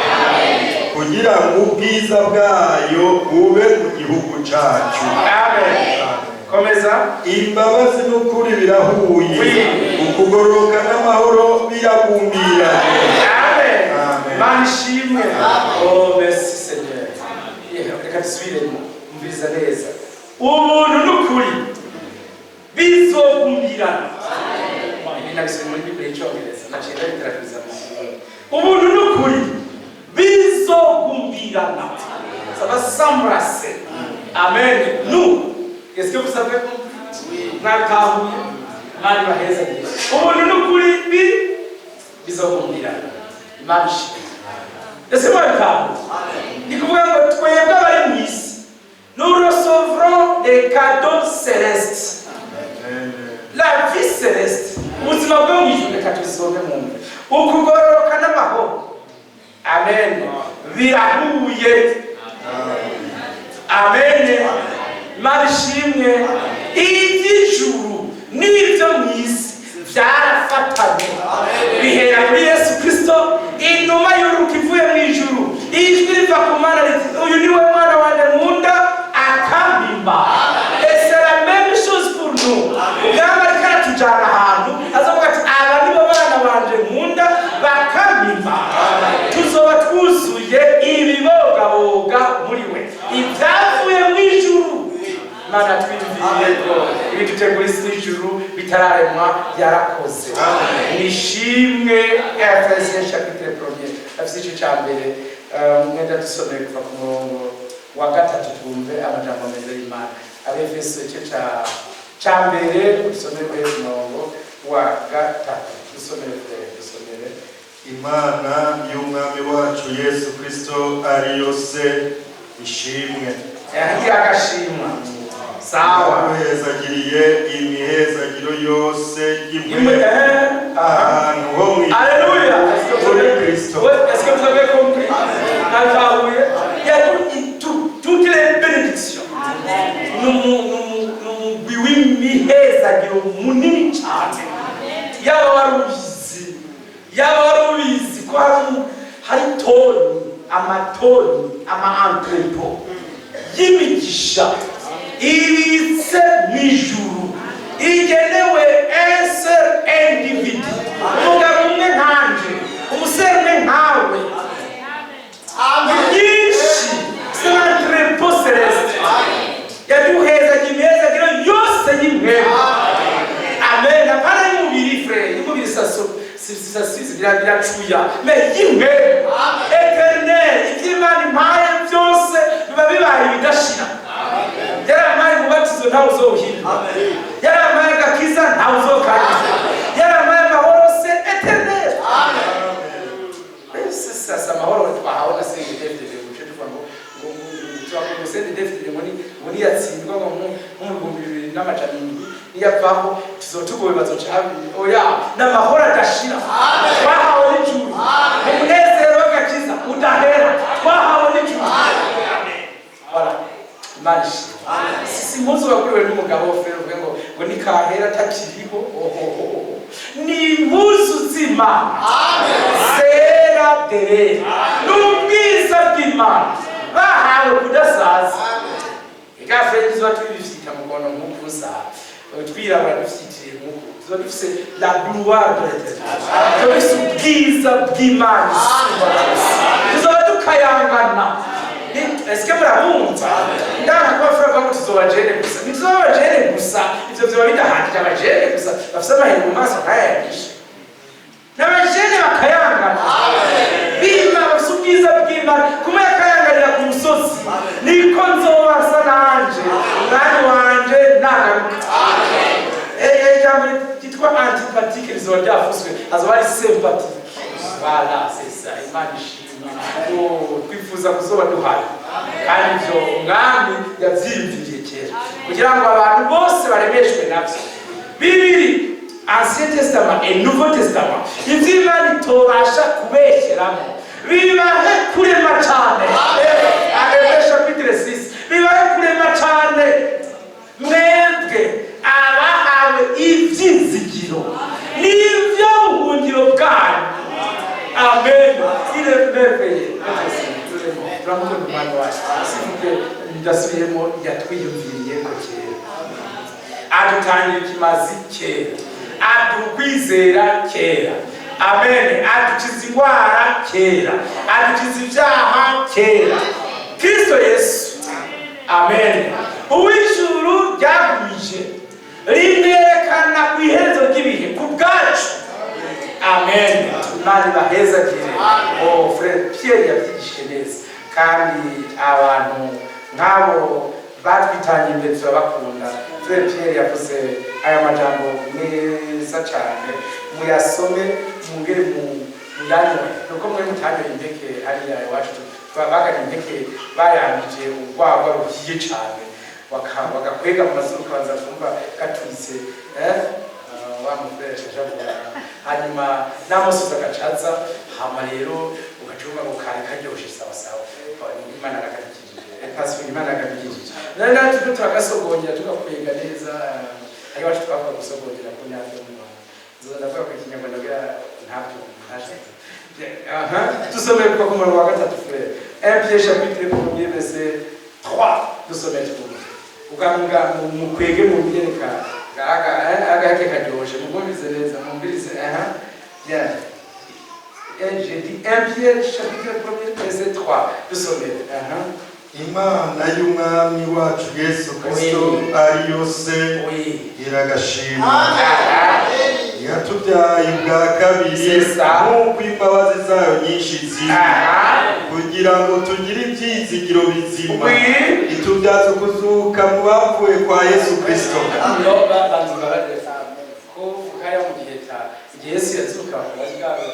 kugira ngo ubwiza bwayo bube mu gihugu cacu. Amen. Komeza. Imbabazi n'ukuri birahuye, Oui. ukugororoka n'amahoro biragumbiranye. Amen. Amen. Imana ishimwe. Oh, merci Seigneur. Yeah, reka dusubiremo. Umviriza neza. Ubuntu n'ukuri bizogumbirana. Ibi nabisomye muri Bible y'Icyongereza, naciye ndabiteragiza mu Kirundi. Ubuntu n'ukuri bizogumbirana, ça va s'embrasser. Amen. Nous, est-ce que vous avez compris? Mwatahuye? Imana ibahezagire. Ubuntu n'ukuri bizogumbirana. Imana ishimwe. Ese mwabitahuye? Ni kuvuga ngo twebwe abari mu isi, nous recevrons des cadeaux célestes, la vie céleste, ubuzima bwo mu ijuru. Reka tubisome mwumve. Ukugororoka n'amahoro, amen, birahuye. Amen. Imana ishimwe. Iby'ijuru n'ibyo mu isi byarafatanye, bihera kuri Yesu Kristo. Inuma yuruka ivuye mu ijuru, ijwi riva ku Mana riti: "Uyu ni we mwana wanjye nkunda akampimba." Et c'est la même chose pour nous. Ubwami ariko aratujyana ahantu azavuga ati: "Aba nibo bana banje nkunda bakampimba." Tuzoba twuzuye ibibogaboga muri we, ibyavuye mu ijuru. Imana twiyumviriye ko ibidutegura isi n'ijuru bitararemwa, yarakoze. Nishimwe. Efesiens chapitre premier, afise igice cya mbere. Mwenda dusomeye kuva ku murongo wa 3, twumve amajambo meza y'Imana. Abefeso igice ca mbere, dusomere ku murongo wa 3. Dusomere frère, dusomere. Imana y'Umwami wacu Yesu Kristo, ariyo Se, ishimwe. Yagiye agashimwa. Sawa. Yaduhezagiriye imihezagiro yose Imwe y'imwe aha. ahantu ho mu Alléluia. Est-ce que vous muri avez, Kristo. Ouais, est-ce que vous avez compris? Natahuye. Il y a toutes les bénédictions. Ni umugwi w'imihezagiro munini cyane. Yaba wari ubizi, yaba wari ubizi ko hari toni, amatoni, ama entrepôts y'imigisha ibitse mu ijuru, igenewe un seul individu, umugabo umwe nkanje, umusore umwe nkawe. Nyinshi, c'est l'entrepôt céleste. Yaduhezaga imihezagiro yose y'impemu. Amen. Apana y'umubiri, frère. Y'umubiri saso sasize biracuya, mais y'impemu éternel. Iby'Imana impaye byose biba bibaye ibidashira. Yarampaye umubatizo, ntawe uzowuhindura. Yarampaye agakiza, ntawe uzokangiza. Yarampaye amahoro, c'est éternel. Sasa amahoro twahawe na CNDD-FDD, guce tuvuga ngo turavuga ngo CNDD-FDD ngo niyatsindwa ngo nko mu 2700, niyavaho tuzotugowe, bazoca habiri. Oya, ni amahoro adashira twahawe n'ijuru, umunezero w'agakiza udahera twahawe n'ijuru. Voilà. Imana ishimwe. Si impuzu waguriwe n'umugabo, frère, uvuge ngo nikahera atakiriho. Ohohoho, ni impuzu z'Imana zera derera n'ubwiza bw'Imana, bahawe kudasaza. Ega frère, tuzoba tubifita mukono nk'ukusa. Twirabura dufitiriye nk'uko tuba dufise la gloire de l'Éternel, tuba dufise ubwiza bw'Imana isumba byose, tuzoba dukayangana. Ese murabumva? Ndanga kuba fura ngo tuzoba jeunes gusa. Ntituzoba jeunes gusa, ivyo vyoba bidahagije. Aba jeunes gusa bafise amahera mu maso ntayagishe, n'aba jeunes bakayangana bima, bafise ubwiza bw'Imana. Kumwe yakayanganira ku musozi, niko nzobasa nanje umwami wanje nagaruka. Ijambo ryitwa antipathique rizoba ryafuswe, hazoba ari sympathique. Voilà, c'est ça. Imana ishimwe. Oh, twifuza kuzoba duhari, kandi ivyo umwami yavyiyumviriye kera kugira ngo abantu bose baremeshwe navyo. Bibiri, Ancien Testament et Nouveau Testament, ivyo Imana itobasha kubesheramo bibahe kurema cane. Hébreux chapitre 6, bibahe kurema cane mwebwe abahawe ivyizigiro n'ivyo buhungiro bwanyu. Amen. Il est merveilleux. Turamukunda umwami wacu. S'il vous plaît, ndasubiyemo: yatwiyumviriye ko kera, adutangira ikimazi kera, adukwizera kera. Amen. Adukiza indwara kera, adukiza ibyaha kera, Kristo Yesu. Amen. Uw'ijuru ryagumije rimwerekana ku iherezo ry'ibihe ku bwacu. Amen. Imana ibahezagire. Oh, frère Pierre yabyigishije neza, kandi abantu nk'abo batwitangiye imbere turabakunda. Frère Pierre yavuze aya majambo meza cyane, muyasome mwongere muyanywe. Nuko mwe mutanyoye impeke. Hariya iwacu baganye impeke bayangije urwagwa ruhiye cyane, bagakwega mu mazuru, ukabanza kumva gaturitse, eh? Ah, wa mufrère ashajagura, hanyuma n'amosozi agacaza, hama rero ugacuma ngo kari karyoshe. Sawa sawa, Imana arakadukijije. Pasifika, Imana arakadukijije. Nari natwe turiko turagasogongera, tugakwega neza. Hariya iwacu twavuga gusogongera ku myaka yo mu Rwanda. Nzoza ndavuga ku Kinyarwanda kugira ntabyo ntashatse. Aha tusomere kuva ku murongo wa 3, frère. 1 Pierre chapitre 1 verset 3, dusomere twumve. Ugamuga mukwege mubyereka agaheke karyoshe, mugumvize neza, mwumvirize. Aha, bien. Et j'ai dit 1 Pierre chapitre 1 verset 3, dusomere. Aha. Imana y'Umwami wacu Yesu Kristo, Oui. ariyo Se, iragashimwa, yatubyaye ubwa kabiri C'est ça. nk'uko imbabazi zayo nyinshi ziri, kugira ngo tugire ibyizigiro bizima, itubyaza ukuzuka mu bapfuye kwa Yesu Kristo. No banza mbabarire ko hariya mu gihe cya igihe Yesu yazuka bakabazi.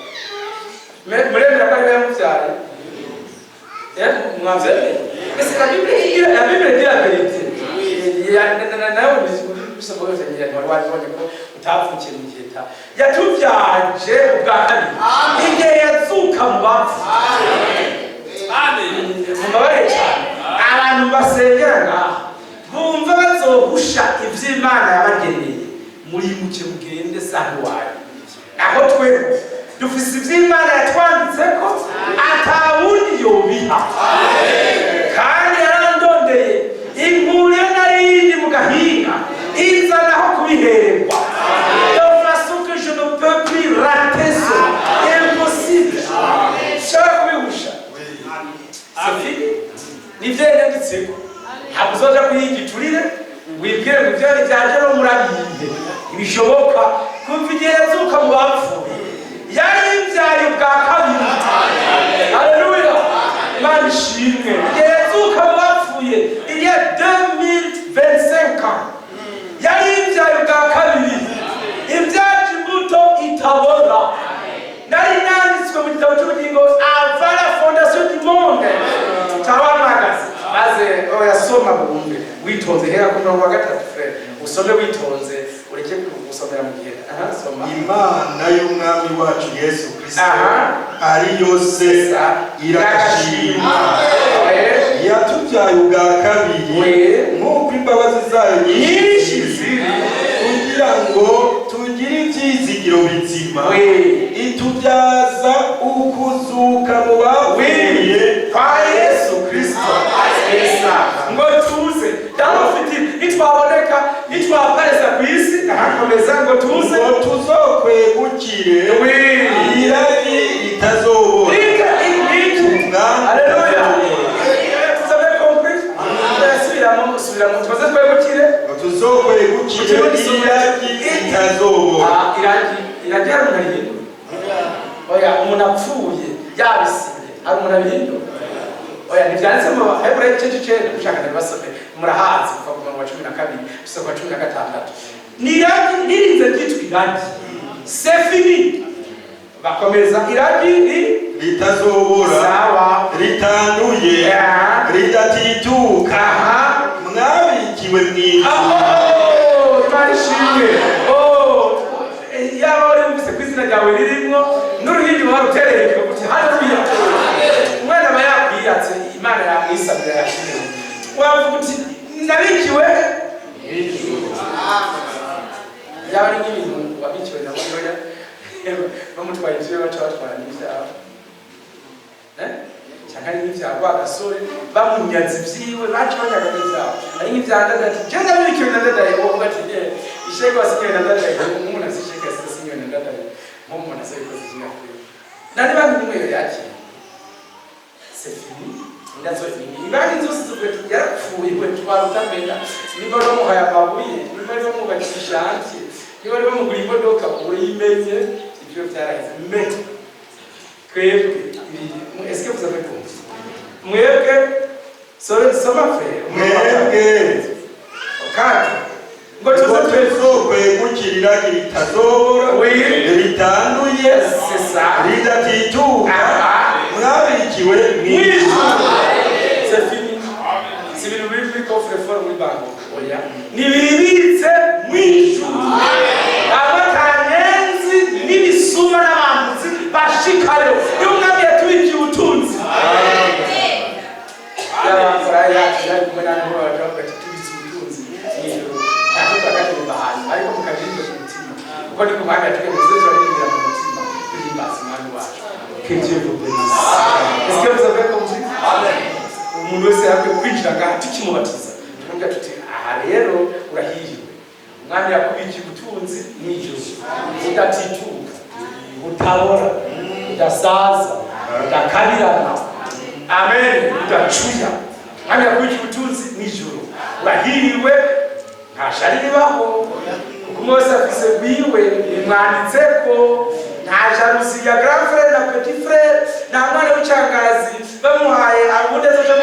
Muremera ko ari we yamubyaye? Mwavyemeye? Ese la Bible igira, la Bible dit la vérité. Nawe bisoma yose ngira ntiwari wabibonye ko utavukiye mu gihe ta yatubyaje ubwa kabiri igihe yazuka mu bapfuye. Mumbabarire cyane, abantu basengera ngaha bumva bazohusha ivy'Imana yabageneye, muri muke mugende saha iwanyu. Aho twebwe dufise ivy'Imana yatwanditseko, atawundi yobiha. Kandi yarandondeye inkuru iyo narindi mu gahinga, inzanaho kubihererwa de façon que je ne peux plus rater ça. Impossible, nshobora kubihusha. C'est fini, nivyo yanditseko. Ntabwo uzoja kuyiga iturire wibwire ngo ivyo byaje no murabihe, ntibishoboka. Kuva igihe yazuka mu bapfuye, yari ibyaye ubwa kabiri. Haleluya, Imana ishimwe. Igihe yazuka mu bapfuye, il y a 2025 ans, yari ibyaye ubwa kabiri, ibyaje imbuto itabora. Nari nanditswe mu gitabo cy'ubugingo avant la fondation du monde. Cyabamagaze maze oyasoma bumve witonze. Hera ku murongo wa 3, frère, usome witonze, ureke gusomera mu gihe. Aha, soma. Imana y'Umwami wacu Yesu Kristo, ariyo Se, Ça. iragashimwa, yatubyaye ubwa kabiri nk'uko imbabazi zayo nyinshi nyinshi ziri, kugira ngo tugire ibyizigiro bizima, itubyaza ukuzuka mu bapfuye kwa Yesu Kristo. Esa ngo tuze dufite, nitwaboneka, nitwaparesa ku tuzokwegukire Oui. Iragi ritazobora. Rika. Alléluia. Vous avez compris? Subiramo, subiramo. Tumaze twegukire. Ngo tuzokwegukire iragi ritazobora. Ah, iragi, iragi hari umuntu arihindura? Oya, umuntu apfuye yabisinye, hari umuntu abihindura? Oya, ntibyanditse mu Baheburayo igice c'icenda, mushaka ndabibasome, murahazi, kuva ku murongo wa 12 gusa ku wa 16. Ni iragi nirinze ryitwa iragi, c'est fini. Bakomeza, iragi ni Ritazobora, sawa. Ritanduye, ridatituka, mwabikiwe mw'ijuru. Aho Imana ishimwe. Oh, yaba wari wumvise ko izina ryawe ririmwo n'uruhindi wari utereye uti haleluya. Umwana aba yakwiyatse, Imana yamwisamira, yashimwe. Wavuga uti nabikiwe. Yaba ari nk'ibintu wabikiwe na mutoya, bamutwaye ivyo baca batwara n'ivyabo. Eh? Cyangwa ari nk'ivya Rwagasore, bamunyaze ivyiwe, baca banyaga n'ivyabo. Ari nk'ivya Ndadaye, ati je ndabikiwe na Ndadaye, wowe ati isheke wasinyiwe na Ndadaye, nk'umuntu afise isheke yasinyiwe na Ndadaye, nk'umuntu asa bikoze ikinyakuri. Nari banki nimwe yo yakira. C'est fini. Ndazo banki zose zivuga ati yarapfuye, we twara utamenya. Niba bamuhaye amabuye, niba bamwubakisha ishantiye, niba bamugura imodoka, urimenye ibyo byaraheze. Mais twebwe, est-ce que vous avez compris? Mwebwe, soma frère. Mwebwe Kandi ngo tuze twese tuzokwegukira iragi ritazobora, ritanduye, C'est ça. ridatituka, mwabikiwe mw'ijuru. C'est fini. Si ibintu biri muri coffre fort muri banki, oya, ni bibitse mw'ijuru, abatanyenzi n'ibisuma n'abambuzi bashikayo. Niba umwami yatubikiye ubutunzi, y'abamfura yacu yari kumwe namwe, bavuga ati tubitse ubutunzi mw'ijuru, ntacyo twakaturirimba ahantu, ariko mukaririmba ku mutima, kuko ni ku mwami yatubwiye ngo tuze turaririmbira mu mutima, duhimbaza umwami wacu. Que Dieu vous bénisse. Est-ce que vous avez compris? Umuntu wese yakwiye kwinjira ngaha, tukimubatiza tukamubwira tuti aha rero urahiriwe, umwami yakubikiye ubutunzi mw'ijuru budatituka, butabora, budasaza, budakabirana, amen, budacuya. Umwami yakubikiye ubutunzi mw'ijuru, urahiriwe, nta shari ribaho, kuko umwe wese afise rwiwe bimwanditseko. Nta jalousie ya grand frère na petit frère, nta mwana w'icangazi bamuhaye ubundi azoja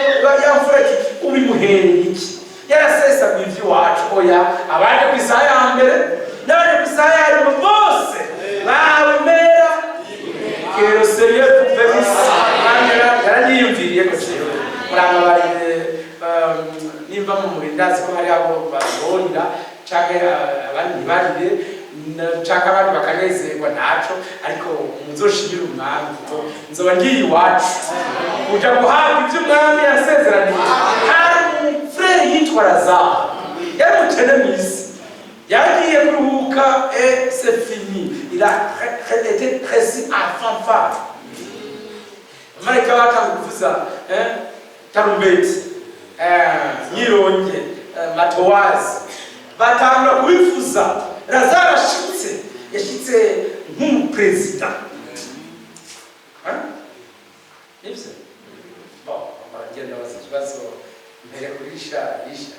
ya mfura ati ubimuhereye iki, yarasesaguye ivy'iwacu. Oya, abaje ku isaha ya mbere n'abaje ku isaha ya nyuma bose bahawe impera. Que le Seigneur vous bénisse. Yaranyiyumviriye ko jewe murambabarire, nimba mu mubiri ndazi ko hari abo babonera canke abandi ntibarire, canke abandi bakanezerwa, ntaco, ariko muzoshimire umwami, kuko nzoba ngiye iwacu kuja guhabwa ivyo umwami yasezeraniye. Hari umufrere yitwa Lazaro, yari umukene mw'isi, yagiye kuruhuka et c'est fini. Il a été précis à fanfare, amarayika batanga kuvuza tarumbeti, nyironge, matowazi, batangura kubivuza. Lazaro ashitse, yashitse nk'umuperezida. Hein? Nibyo. Bon, baragenda baza ikibazo mbere kuri Risha. Risha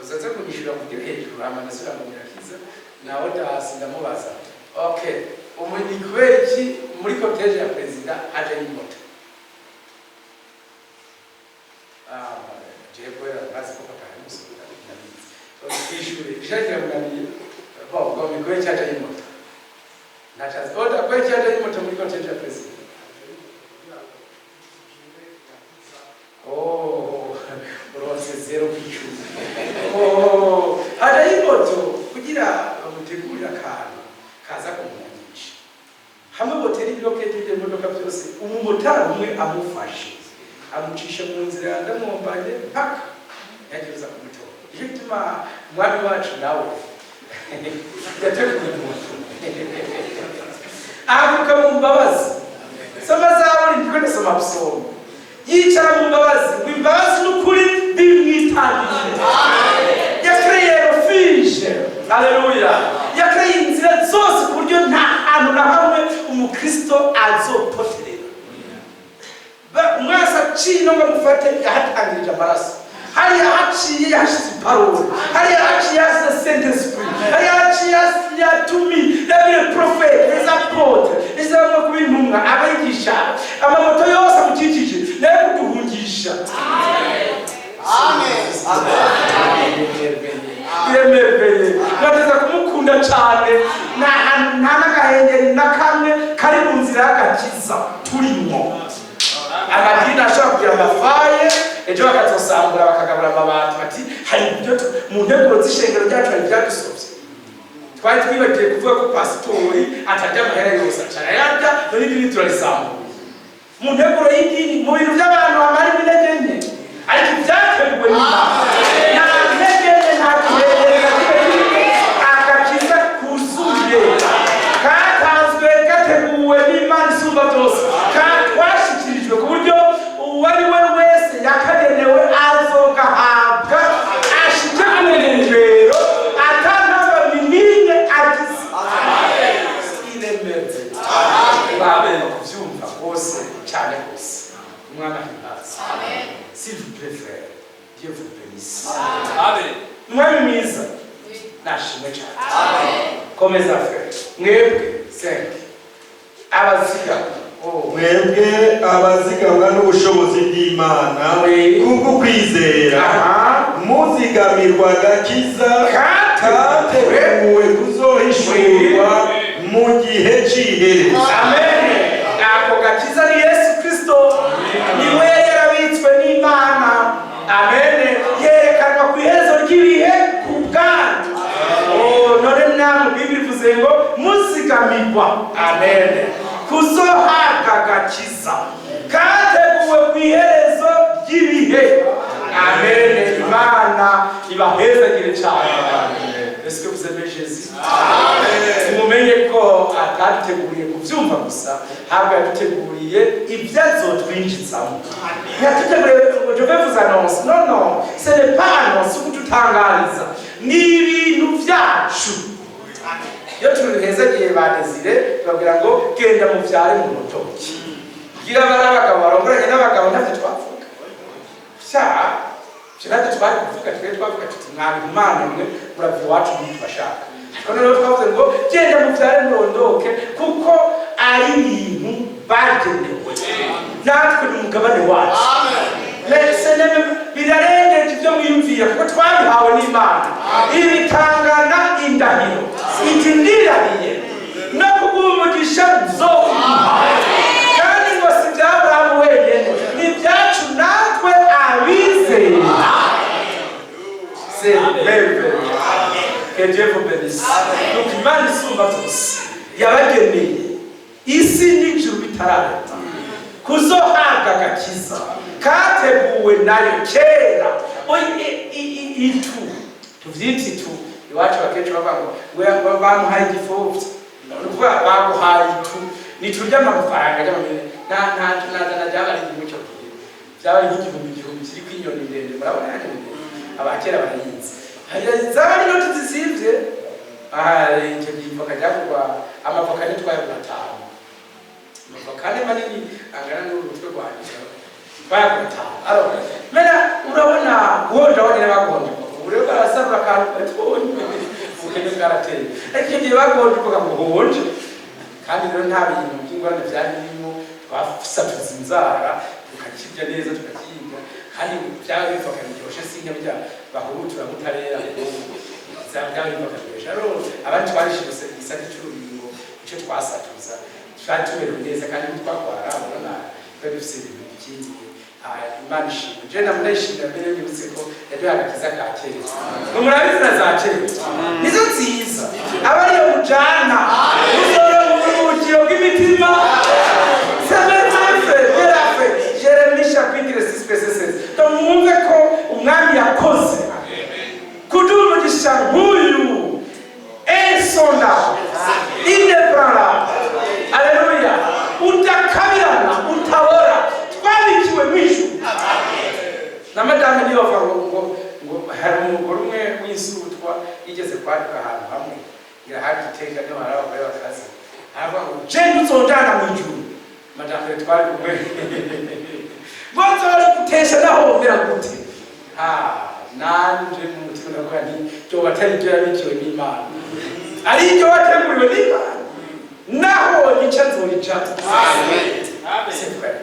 uzaze kunyishura ku byo hejuru, hama ndasubira mu Nyirakiza nawe dasi ndamubaza. Okay, umu ni kubera iki muri cortège ya perezida haje y'imoto? Ah, jewe kubera bazi ko papa ari umusore, ndabizi. Kwishure Risha kiramunaniye. Bon, ngo ni kubera iki haje y'imoto? Ntacazi oda kubera iki haje y'imoto muri cortège ya perezida. Oh, uronse 0 ku icumi. Oh, haja y'imoto kugira bamutegurire akantu kaza kumuhanisha hamwe botera ibiroketi by'imodoka byose, umumotari umwe amufashe, amucisha mu nzira ndamwombanye mpaka yagereza kumutora. Nicyo gituma umwami wacu nawe yateguye moto, ahaguruka mu mbabazi. Soma zaburi, ndiko ndasoma psaume. Yicara mu mbabazi, ngo imbabazi n'ukuri bimwitangirire. Yakreye refuge, haleluya. Yakreye inzira zose ku buryo nta hantu na Yatangirije amaraso hariya haciye, hashize iparole hariya haciye, hashize Saint-Esprit hariya haciye, yatumi yabire prophète, les apôtres, isabwa kuba intumwa, abigisha, amamoto yose amukikije nayo kuduhungisha. Amen. Iremereye, bateza kumukunda cyane. Nta nta n'agahengeri na kamwe kari mu nzira y'agakiza turimo. Amadini ashobora kugira amafaye, ejo bakazosambura, bakagabura amabati, bati hari ibyo mu nteguro z'ishengero ryacu hari ibyadusobye, twari twibagiye kuvuga ko pasitori atarya amahera yose, acara yarya, none idini turarisambuye. Mu nteguro y'idini, mu bintu by'abantu haba harimo intege nke, ariko ibyateguwe n'Imana nta ntege nke, nta gihengeri na kimwe kirimo. Agakiza kuzuye katanzwe, gateguwe n'Imana isumba byose, twashyikirijwe ku buryo uwo ari we wese yakagenewe azogahabwa, ashike ku ntumbero atantabamyi n'imwe agize. Iremeze babe kubyumva rwose cyane rwose. Umwana ahimbaza. S'il vous plaît, frère, Dieu vous bénisse. Umwami mwiza nashimwe cyane. Komeza, frère. Mwebwe cinq abaziga. Oh. Mwebwe abazigamwa n'ubushobozi bw'Imana Oui. kubwo kwizera, muzigamirwa agakiza kateguwe kuzohishurwa mu gihe cy'iherezo. Amen. Ako gakiza ni Yesu Kristo, niwe yarabitswe n'Imana. Amen. Yerekanwa ku iherezo ry'ibihe ku bwanyu. Oh, none namwe Bibiri ivuze ngo muzigamirwa, amen, kuzohabwa agakiza kateguwe ku iherezo ry'ibihe. Amen. Imana ibahezagire cyane. Est-ce que vous aimez Jésus? Mumenye ko ataduteguriye kubyumva gusa, ahubwo yaduteguriye ibyo azotwinjizamo. Yaduteguriye ngo je vais vous annoncer. Non, non, ce n'est pas annonce kudutangariza, ni ibintu byacu. Iyo tubihezagiye ba Desire, tubabwira ngo genda muvyare mu rutoki, gira bari abagabo barongoranye n'abagabo. Ntavyo twavuga sha, ivyo natwe twari kuvuga. Twe twavuga tuti mwaba Imana mwe, murava iwacu, ntitubashaka. Ariko noneho twavuze ngo genda muvyare murondoke, kuko ari ibintu bagenewe, natwe ni umugabane wacu. Mbese birarengeje ibyo mwiyumvira, kuko twabihawe n'Imana. Ibi bitangana indahiro iti ndirahiye no kuguha umugisha nzokuguha. Kandi ngo si ibya Aburahamu wenyine, ni ibyacu natwe abizeye. C'est merveilleux. Que Dieu vous bénisse. Donc Imana isumba byose yabageneye isi n'ijuru bitarareta kuzohabwa agakiza kateguwe nayo kera. Oyi, itu tuvyita itu iwacu. Akenshi bavuga ngo bamuhaye igipfuvyi, ni ukuvuga baguhaye itu, ni itu ry'amafaranga ry'amamiliyoni. Nta nta na ryaba ari igihugu, icyo gihe byaba ari nk'igihumbi, igihumbi kiriko inyoni ndende. Murabona ya nyoni ndende, abakera barayizi. Zaba ari inoti zisivye. Aha icyo gihe ivoka ryagurwa amavoka ntitwayagura atanu, amavoka ane manini angana n'urutwe rwanjye bayagura atanu. Alors mena urabona guhonja wonyine baguhonja, ubu rero barasarura akantu gatonya, ubukene bwarateye. Ariko icyo gihe baguhonja uvuga ngo honje, kandi rero nta bintu by'ingorane byari birimo. Twasatuza inzara tukakirya neza, tukakiga, kandi byaba bivoka biryoshye, sinka bijya bahurutura mutarera, byaba bivoka biryoshye. Rero abandi twarishimuse igisate cy'urubingo, icyo twasatuza twari tumerewe neza kandi ntitwakwara. Urabona twari dufise ibintu bikingiye. Imana ishimwe. Je ndamudayishimira mbere yibutse ko yaduhaye agakiza ka kera. Ngo murabizi na za kera nizo nziza, aba ariyo mujana muzora mu buruhukiro bw'imitima. Jérémie chapitre 6 verset 16. Donc mwumve ko umwami yakoze kuduha umugisha nk'uyu insondable, inébranlable, aleluya, udakabirana, utabora, twabikiwe mu ijuru. Na madame niyo bavuga ngo hari umugore umwe w'isutwa yigeze kwaduka ahantu hamwe irahari iteka, niho hari abagore bakaze, aravuga ngo je nduzonjana mu ijuru. Madame twari kumwe ngo Ngo nzorigutesha naho womera gute? Ah, nanje mu mutima ndavuga nti ryoba atari iryo yabikiwe n'Imana, ari iryo wateguriwe n'Imana, naho wonyica nzorijamwo. C'est vrai.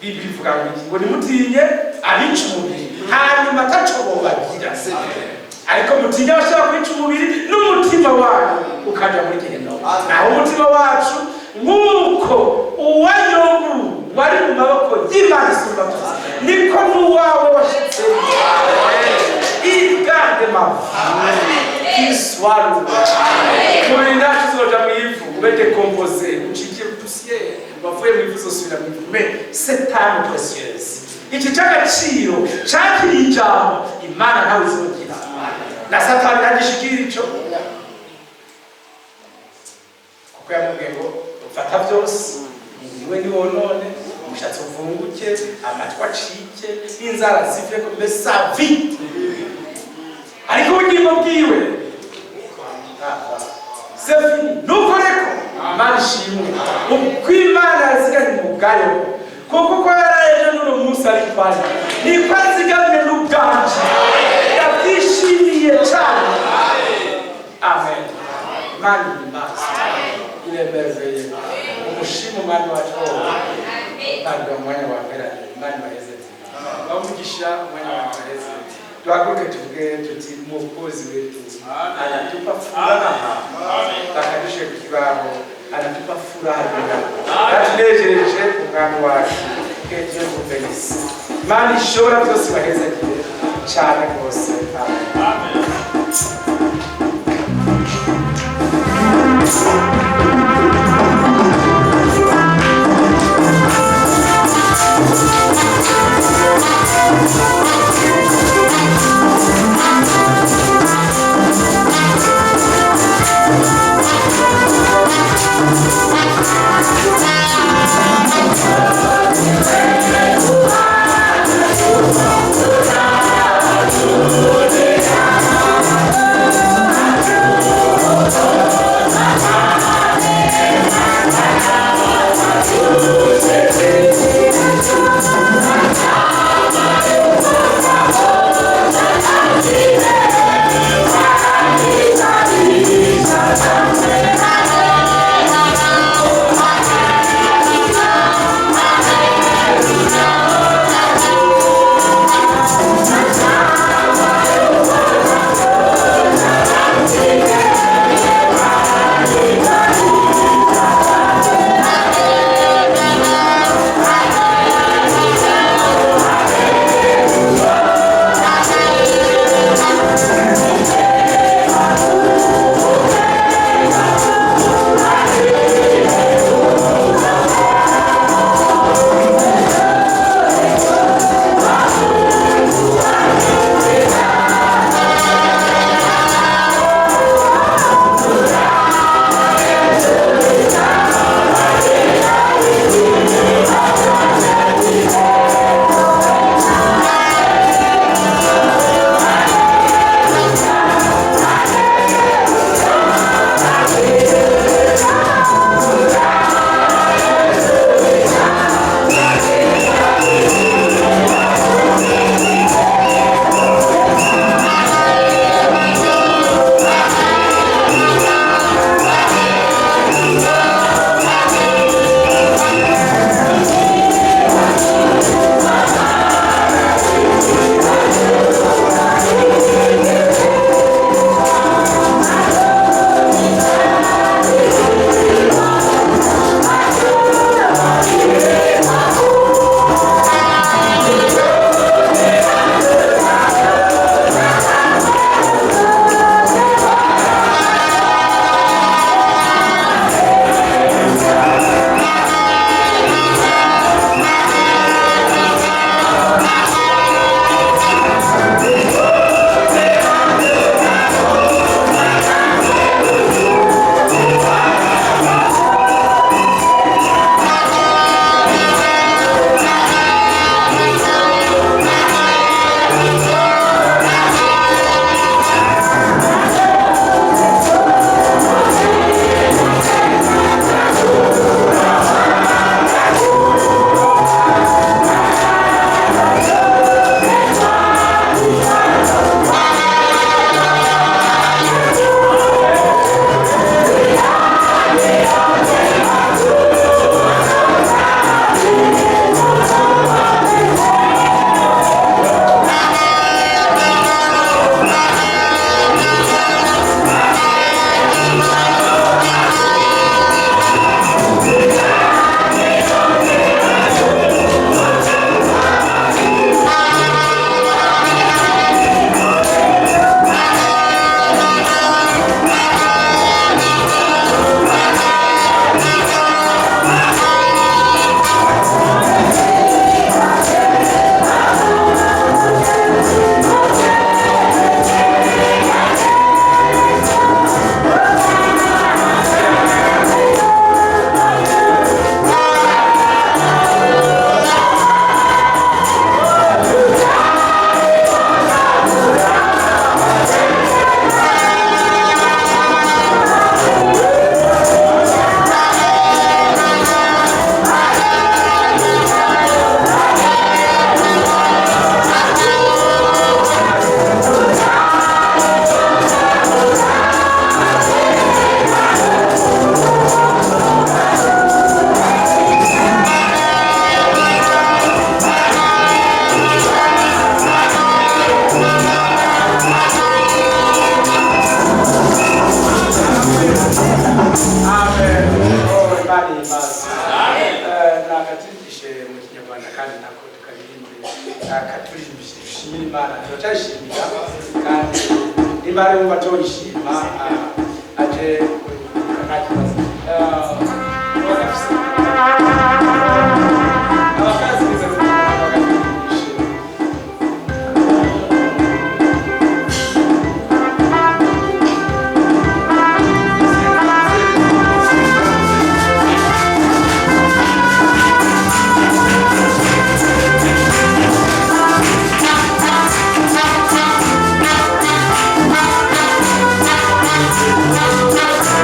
Bibiliya ivuga ngo iki? Ngo nimutinye abica umubiri hanyuma ataco bobagira, ariko mutinye abashaka kwica umubiri n'umutima wanyu ukaja muri gehinomu. Naho umutima wacu, nk'uko uwa Yobu wari mu maboko y'Imana isumba byose, niko n'uwawe washitse. Il garde ma vie, qu'il soit loué. Umubiri nacu uzoja mu ivu, ube décomposé, ucike poussière. Wavuye mu ivu, uzosubira mu ivu. Mais cette âme précieuse, iki cy'agaciro cakiriye ijambo, Imana ntawe izogira na Satani ntagishikira ico, kuko yamubwiye ngo ufata byose niwe niwonone, umushatsi uvunguke, amatwi acike, inzara ziveko, mais sa vie, ariko ubugingo bwiwe, c'est fini. Nuko reko Imana ishimwe, uko Imana yazigamye umugayo, kuko uko yaraye ejo n'uno munsi ariko ari niko azigamye n'ubwanje, yabyishimiye cyane. Amen. Imana ihimbaze, il est merveilleux. Umushima Umwami wacu. Ntabwo umwanya wamperanye. Imana ibaheze, bamugisha umwanya waheze. Duhaguruke tuvuge tuti Mwokozi wetu anatupa furaha. Bakadushe ku kibaho, anatupa furaha duniani. Yatunejereje Umwami wacu. Que Dieu vous bénisse. Imana ishobora byose ibahezagire cyane rwose. Amen. Dushimira Imana, turacyayishimira, kandi nimba ari wumva atoyishima, aje nta kibazo. Abakazi biza kugira. Thank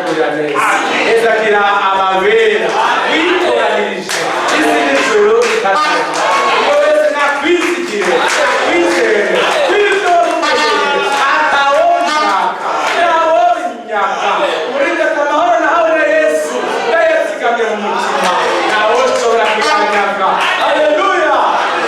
Udutegurira neza. Hezagira ababera witoranirije isi n'ijuru ritazima. Uwo wese nakwizigire, nakwizere kw'ivyo wamukoreye, atawobishaka, ntawobinyaka. Urinde ko amahoro nahawe na Yesu ndayazigamye mu mutima, ntawoshobora kuyanyaga. Haleluya!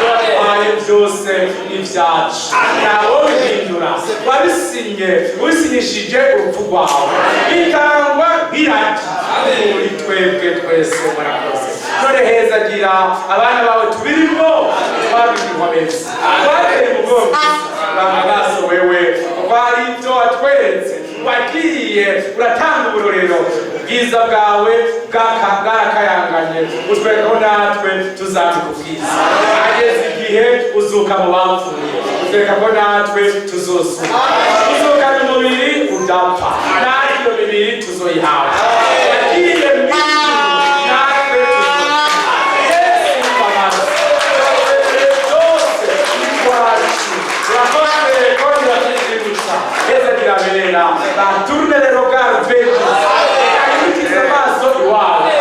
Watwaye byose n'ibyacu, ntawobihindura. Wabisinye, wisinyishije urupfu rwawe, bitangwa nk'iragi muri twebwe twese. Murakoze. None hezagira abana bawe tubirimo, twabigirwa beza, twateye umugongo amaraso wewe, kuko hari ibyo watweretse. Wagiye uratanga uburorero, ubwiza bwawe bwarakayanganye, utwereka ko natwe tuzambika ubwiza. Ageze igihe uzuka mu bapfuye, utwereka ko natwe tuzozuka, tuzukana umubiri udapfa, natwe iyo mibiri tuzoyihabwa. Yagiye mu ijuru, natwe tuzozuka. Yesu, imbabazi byose iwacu. Urakoze kongera kutwibutsa. Hezagira abera batourne le regard vers, ayibutiza amaso iwawe,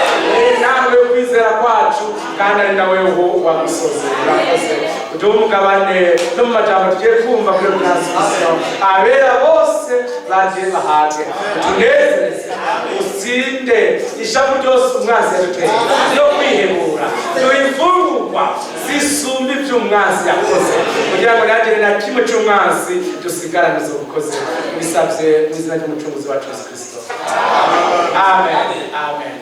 intambwe yo kwizera kwacu, kandi ari nawe wagusoze. Urakoze. Uduhe umugabane no mu majambo tugiye kumva kuri transmission. Abera bose bagiye bahage, utunezeze, utsinde ishavu ryose umwanzi yaduteye no kwihebura. Duhe imfungurwa zisumba iby'umwanzi yakoze, kugira ngo ntihagire na kimwe cy'umwanzi dusigarane ubukoze. Bisabye mu izina ry'Umucunguzi wacu Yesu Kristo, amen, amen.